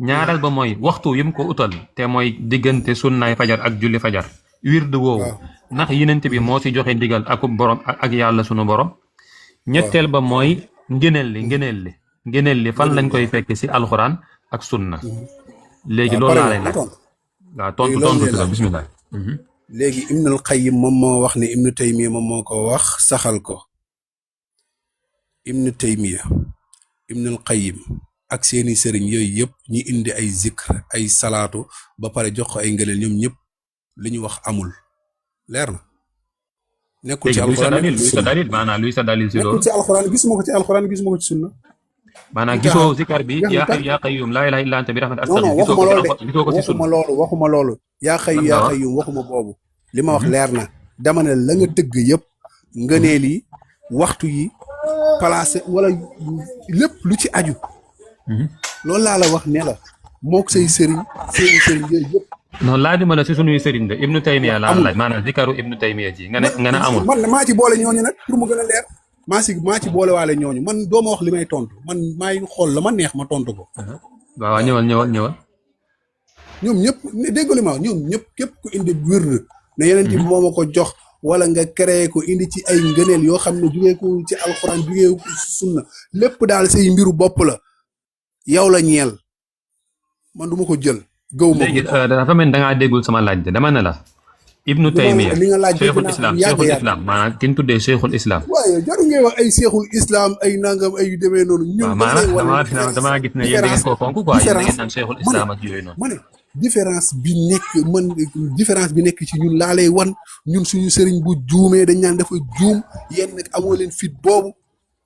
ñaareel ba mooy waxtu yim ko utal te mooy diggante sunnaay fajar ak julli fajar wird woowu ndax yenent bi moo ci joxe ndigal ak borom ak yàlla sunu borom ñetteel ba mooy ngeneel li fan lañ koy fekk ci alxuraan ak sunna léegi loolu laa lay laaj waaw tontu si la bismillah léegi Ibnul Qayyim moom moo wax ne Ibnu Taymiya moom moo ko wax saxal ko Ibnu Taymiya Ibnul Qayyim ak seeni sëriñ yooyu yëpp ñi indi ay zikr ay salaatu ba pare jox ko ay ngëneel ñoom ñëpp li ñu wax amul leer na. nekkul ci alxuraan luy sa dalil si loolu nekkul ci alxuraan gisuma ko ci alxuraan gisuma ko ci sunna. maanaam gisoo zikar bi yaa xayyu yaa qayyum laa ilaaha illa anta bi rahmatika astaghfiruka gisoo ko ci sunna waxuma loolu yaa xayyu yaa qayyum waxuma boobu li ma wax leer na dama ne la nga tëgg yëpp ngëneel yi waxtu yi placé wala lépp lu ci aju loolu laa la wax ne la mook say sëriñ yooyu yëpp non laajuma la si sunuy sëriñ de Ibnu Taymiya laa laaj maanaam zikaru Ibnu Taymiya ji nga ne amul man maa ci boole ñooñu nag pour mu gën a leer maa ci boole waale ñooñu man doo ma wax li may tontu man maay xool la ma neex ma tontu ko. waaw ñëwal. ñoom ñëpp dégg li ma wax ñoom ñëpp képp ku indi wird ne yeneen bi moo ma ko jox wala nga créé ko indi ci ay ngëneel yoo xam ne jugee ko ci alxuraan jugee ko ci sunna lépp daal say mbiru bopp la yow la ñeel man du ma ko jël. gëw ma ko léegi dafa mel ni da ngaa déggul sama laaj de dama ne la. Ibnu Taymiya cheikhul islam maanaam ki ñu tuddee cheikhul islam. waaye jaru ngay wax ay cheikhul islam ay nangam ay demee noonu. ñun damaa gis ne yéen da ngeen koo fonk quoi yéen da ngeen naan cheikhul islam ak yooyu noonu. ma ne différence bi nekk ci ñun laa lay wan ñun suñu sëriñ bu juumee dañ naan dafa juum yéen nag amoo leen fit boobu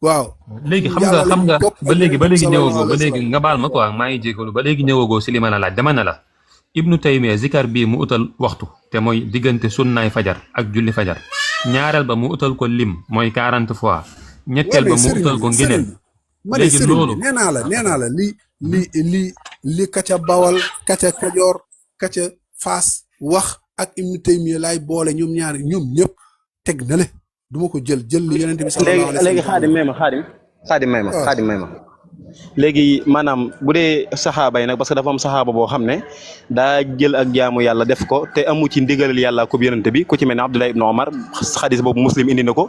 waaw. léegi xam nga ba léegi ñëwagoo ba léegi nga baal ma quoi maa ngi jégalu ba léegi ñëwagoo si li ma la laaj dama ne la. Ibnu Taymiya zikar bii mu utal waxtu te mooy diggante sunnaay fajar ak julli fajar ñaareel ba mu utal ko lim mooy 40 fois ñetteel ba mu utal ko ngëneel léegi loolu nee naa la li kaca bawal kaca kajoor kaca faas wax ak Ibnu Taymiya laay boole ñoom ñaari ñoom ñëpp teg na le du ma ko jël li yonent bi sallallahu alayhi wa sallam léegi xaadim may ma léegi maanaam bu dee saxaaba yi nag parce que dafa am saxaaba boo xam ne daa jël ak jaamu yàlla def ko te amu ci ndigalal yàlla ko yonente bi ku ci mel ne Abdullah ibn Omar xadis boobu muslim indi na ko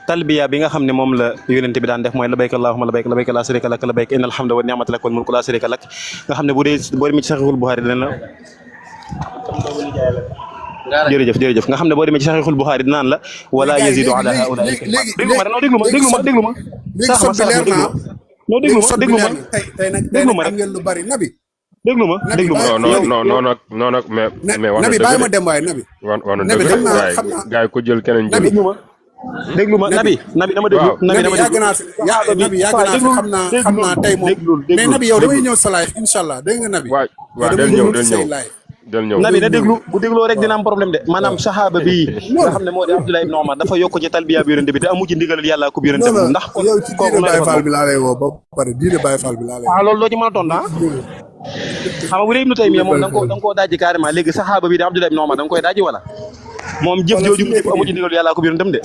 talbiya bi nga xam ne moom la yonente bi daan def mooy labayka allahumma labayka labayka la sharika lak labayka innal hamda wa ni'mata lak wal mulku la sharika lak nga xam ne boo demee ci Sahihul Bukhari dana jërëjëf nga xam ne boo demee ci Sahihul Bukhari dinaan la wala yazidu ala haula déglu ma non déglu ma déglu ma rek ngeen lu bari nabi déglu ma non mais nabi bàyyi ma dem waaye nabi nabi xam naa gaa yi ko jël keneen jël déglu ma nabi dama déglu nabi yàgg naa fi xam naa tey moom mais nabi yow damay ñëw sa live inshallah dégg nga nabi waaw del ñëw nabi na déglu bu dégloo rek dina am problème de maanaam saxaaba bii nga xam ne moo di Abdullah ibn Omar dafa yokk ci talbiya bi yonente bi te amu ci ndigalal yàlla ko yonente bi ndax yow ci diine Baye Fall bi laa lay woo ba pare diine Baye Fall bi laa lay woo loolu loo ci mën a tontu xam nga bu dee Ibnu Taymiya moom da nga koo daaji carrément léegi saxaaba bii di Abdullah ibn Omar da nga koy daaji wala moom jëf jooju mu jëf amu ci ndigalal yàlla ko yonentam de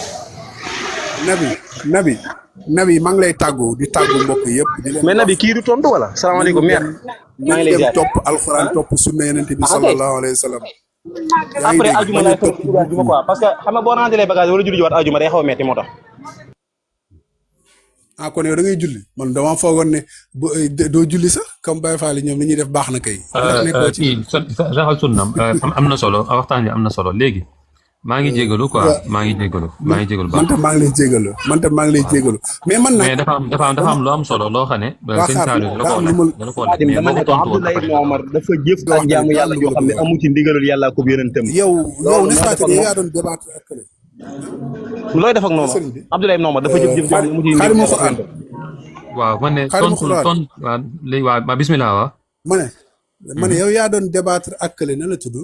nabi maa ngi lay tàggu di tàggu mbokk yëpp di leen mais nabi kii du tontu wala salaamaaleykum mère maa ngi lay dem topp alxuraan topp sunna yonente bi sallallahu alayhi wa sallam après ajuma lay topp ajuma quoi parce que xam nga boo rentré bagage wala julli ji waat ajuma day xaw a metti moo tax kon yow da ngay julli man dama foogoon ne doo julli sax comme Baye Fall ñoom li ñuy def baax na kay kii saxal sunna am na solo waxtaan bi am na solo léegi maa ngi jégalu quoi maa ngi jégalu man tam maa ngi lay jégalu mais man nag mais dafa am lu am solo loo xam ne sëñ Saliou da la ko laaj mais dama ne ko Abdullah ibn Omar dafa jëf ak jaamu yàlla joo xam ne amu ci ndigalul yàlla ko yonentam yow n'est-ce pas que yaa doon débattre ak kële looy def ak noonu Abdullah ibn Omar dafa jëf joo xam ne amu ci ndigalul yàlla waaw man ne tontu waaw léegi waaw bismillah waaw ma ne yow yaa doon débattre ak kële na la tudd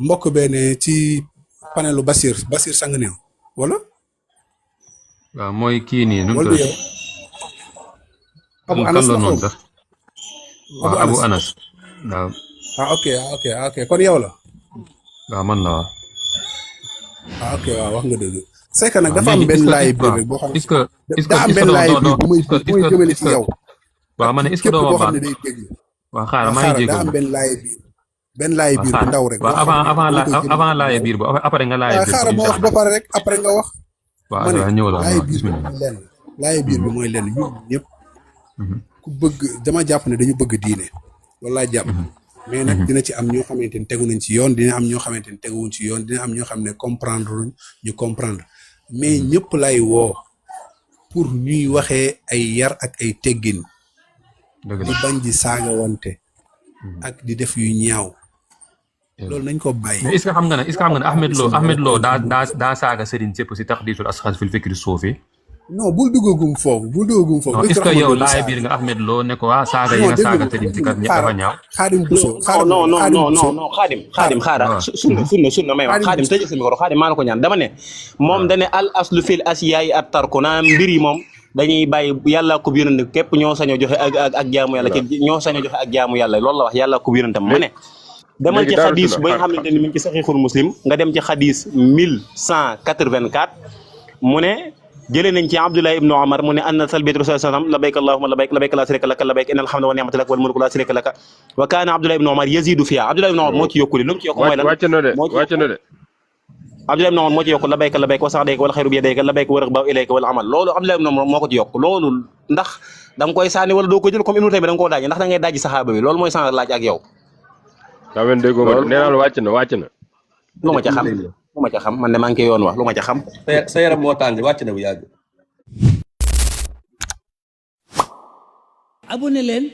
mbokk benn ci panelu Basir Sanganeew wala. waaw mooy kii nii nu mu tudd Abu Anas la noonu sax waaw Abu Anas waaw. ok kon yow la. waaw man la waaw. ok waaw wax nga dëgg. c'est que nag dafa am benn laay biir rek boo xam est-ce que daa am benn laay biir bu muy jëmale ci yow. waaw man est-ce que doo ma baal waaw xaaral maa ngi jégalu daa am benn laay biir bu ndaw rek. waaw avant laay biir bu après nga laay biir. xaaral ma wax ba pare rek après nga wax. waaw ñëw la laay biir bi laay biir bi mooy lenn ñun ñëpp. ku bëgg dama jàpp ne dañu bëgg diine loolu laa jàpp. mais nag dina ci am ñoo xamante ni tegu nañ ci yoon dina am ñoo xamante ni teguwuñ ci yoon dina am ñoo xam ne comprendre luñ ñu comprendre mais ñëpp lay woo pour ñuy waxee ay yar ak ay teggin. di bañ di saaga wante ak di def yu ñaaw. loolu nañ ko bàyyi. mais est-ce que xam nga ne Ahmed Lo daa saaga Serigne Sepp si taxdiisul asxaas fil fikri suufi. non bul duggagum foofu. non est-ce que yow laay biir nga Ahmed Lo ne ko waa saaga yi nga saaga Serigne si kat dafa ñaaw. Xaadim Bousso non Xaadim xaara sunna may wax Xaadim tëjee sa micro Xaadim maa na ko ñaan dama ne moom dane al aslu fil asiyaa'i at tarku naa mbir yi moom dañuy bàyyi yàlla ko yonent képp ñoo sañoo joxe ak jaamu yàlla ñoo sañoo joxe ak jaamu yàlla loolu la wax yàlla ko yonentam ma ne demal ci xadis ba nga xamante ni mi ngi ci saxiixul muslim nga dem ci xadis 1184 mu ne jëlee nañ ci Abdullah ibn Omar mu ne anna talbiyatu rasul sallam labayka allahumma labayka la sharika laka labayka innal hamda wa ni'mata lak wal mulku la sharika laka wa kana Abdullah ibn Omar yazidu fiha Abdullah ibn Omar moo ci yokku lu mu ci yokku mooy lan wàcc na de Abdullah ibn Omar moo ci yokk labayka labayka wa sa'dayka wal xayru bi yadayka labayka wa raghba ilayka wal amal loolu Abdullah ibn Omar moo ko ci yokk loolu ndax da nga koy sànni wala doo ko jël comme Ibnu Taymiyya da nga koo daaji ndax da ngay daaji saxaaba bi loolu mooy sans laaj ak yow. daa mel déggoo ma nee naa la wàcc na. lu ma ca xam man de maa ngi koy yoon wax lu ma ca xam. sa yaram moo tàng wàcc na bu yàgg. abonné leen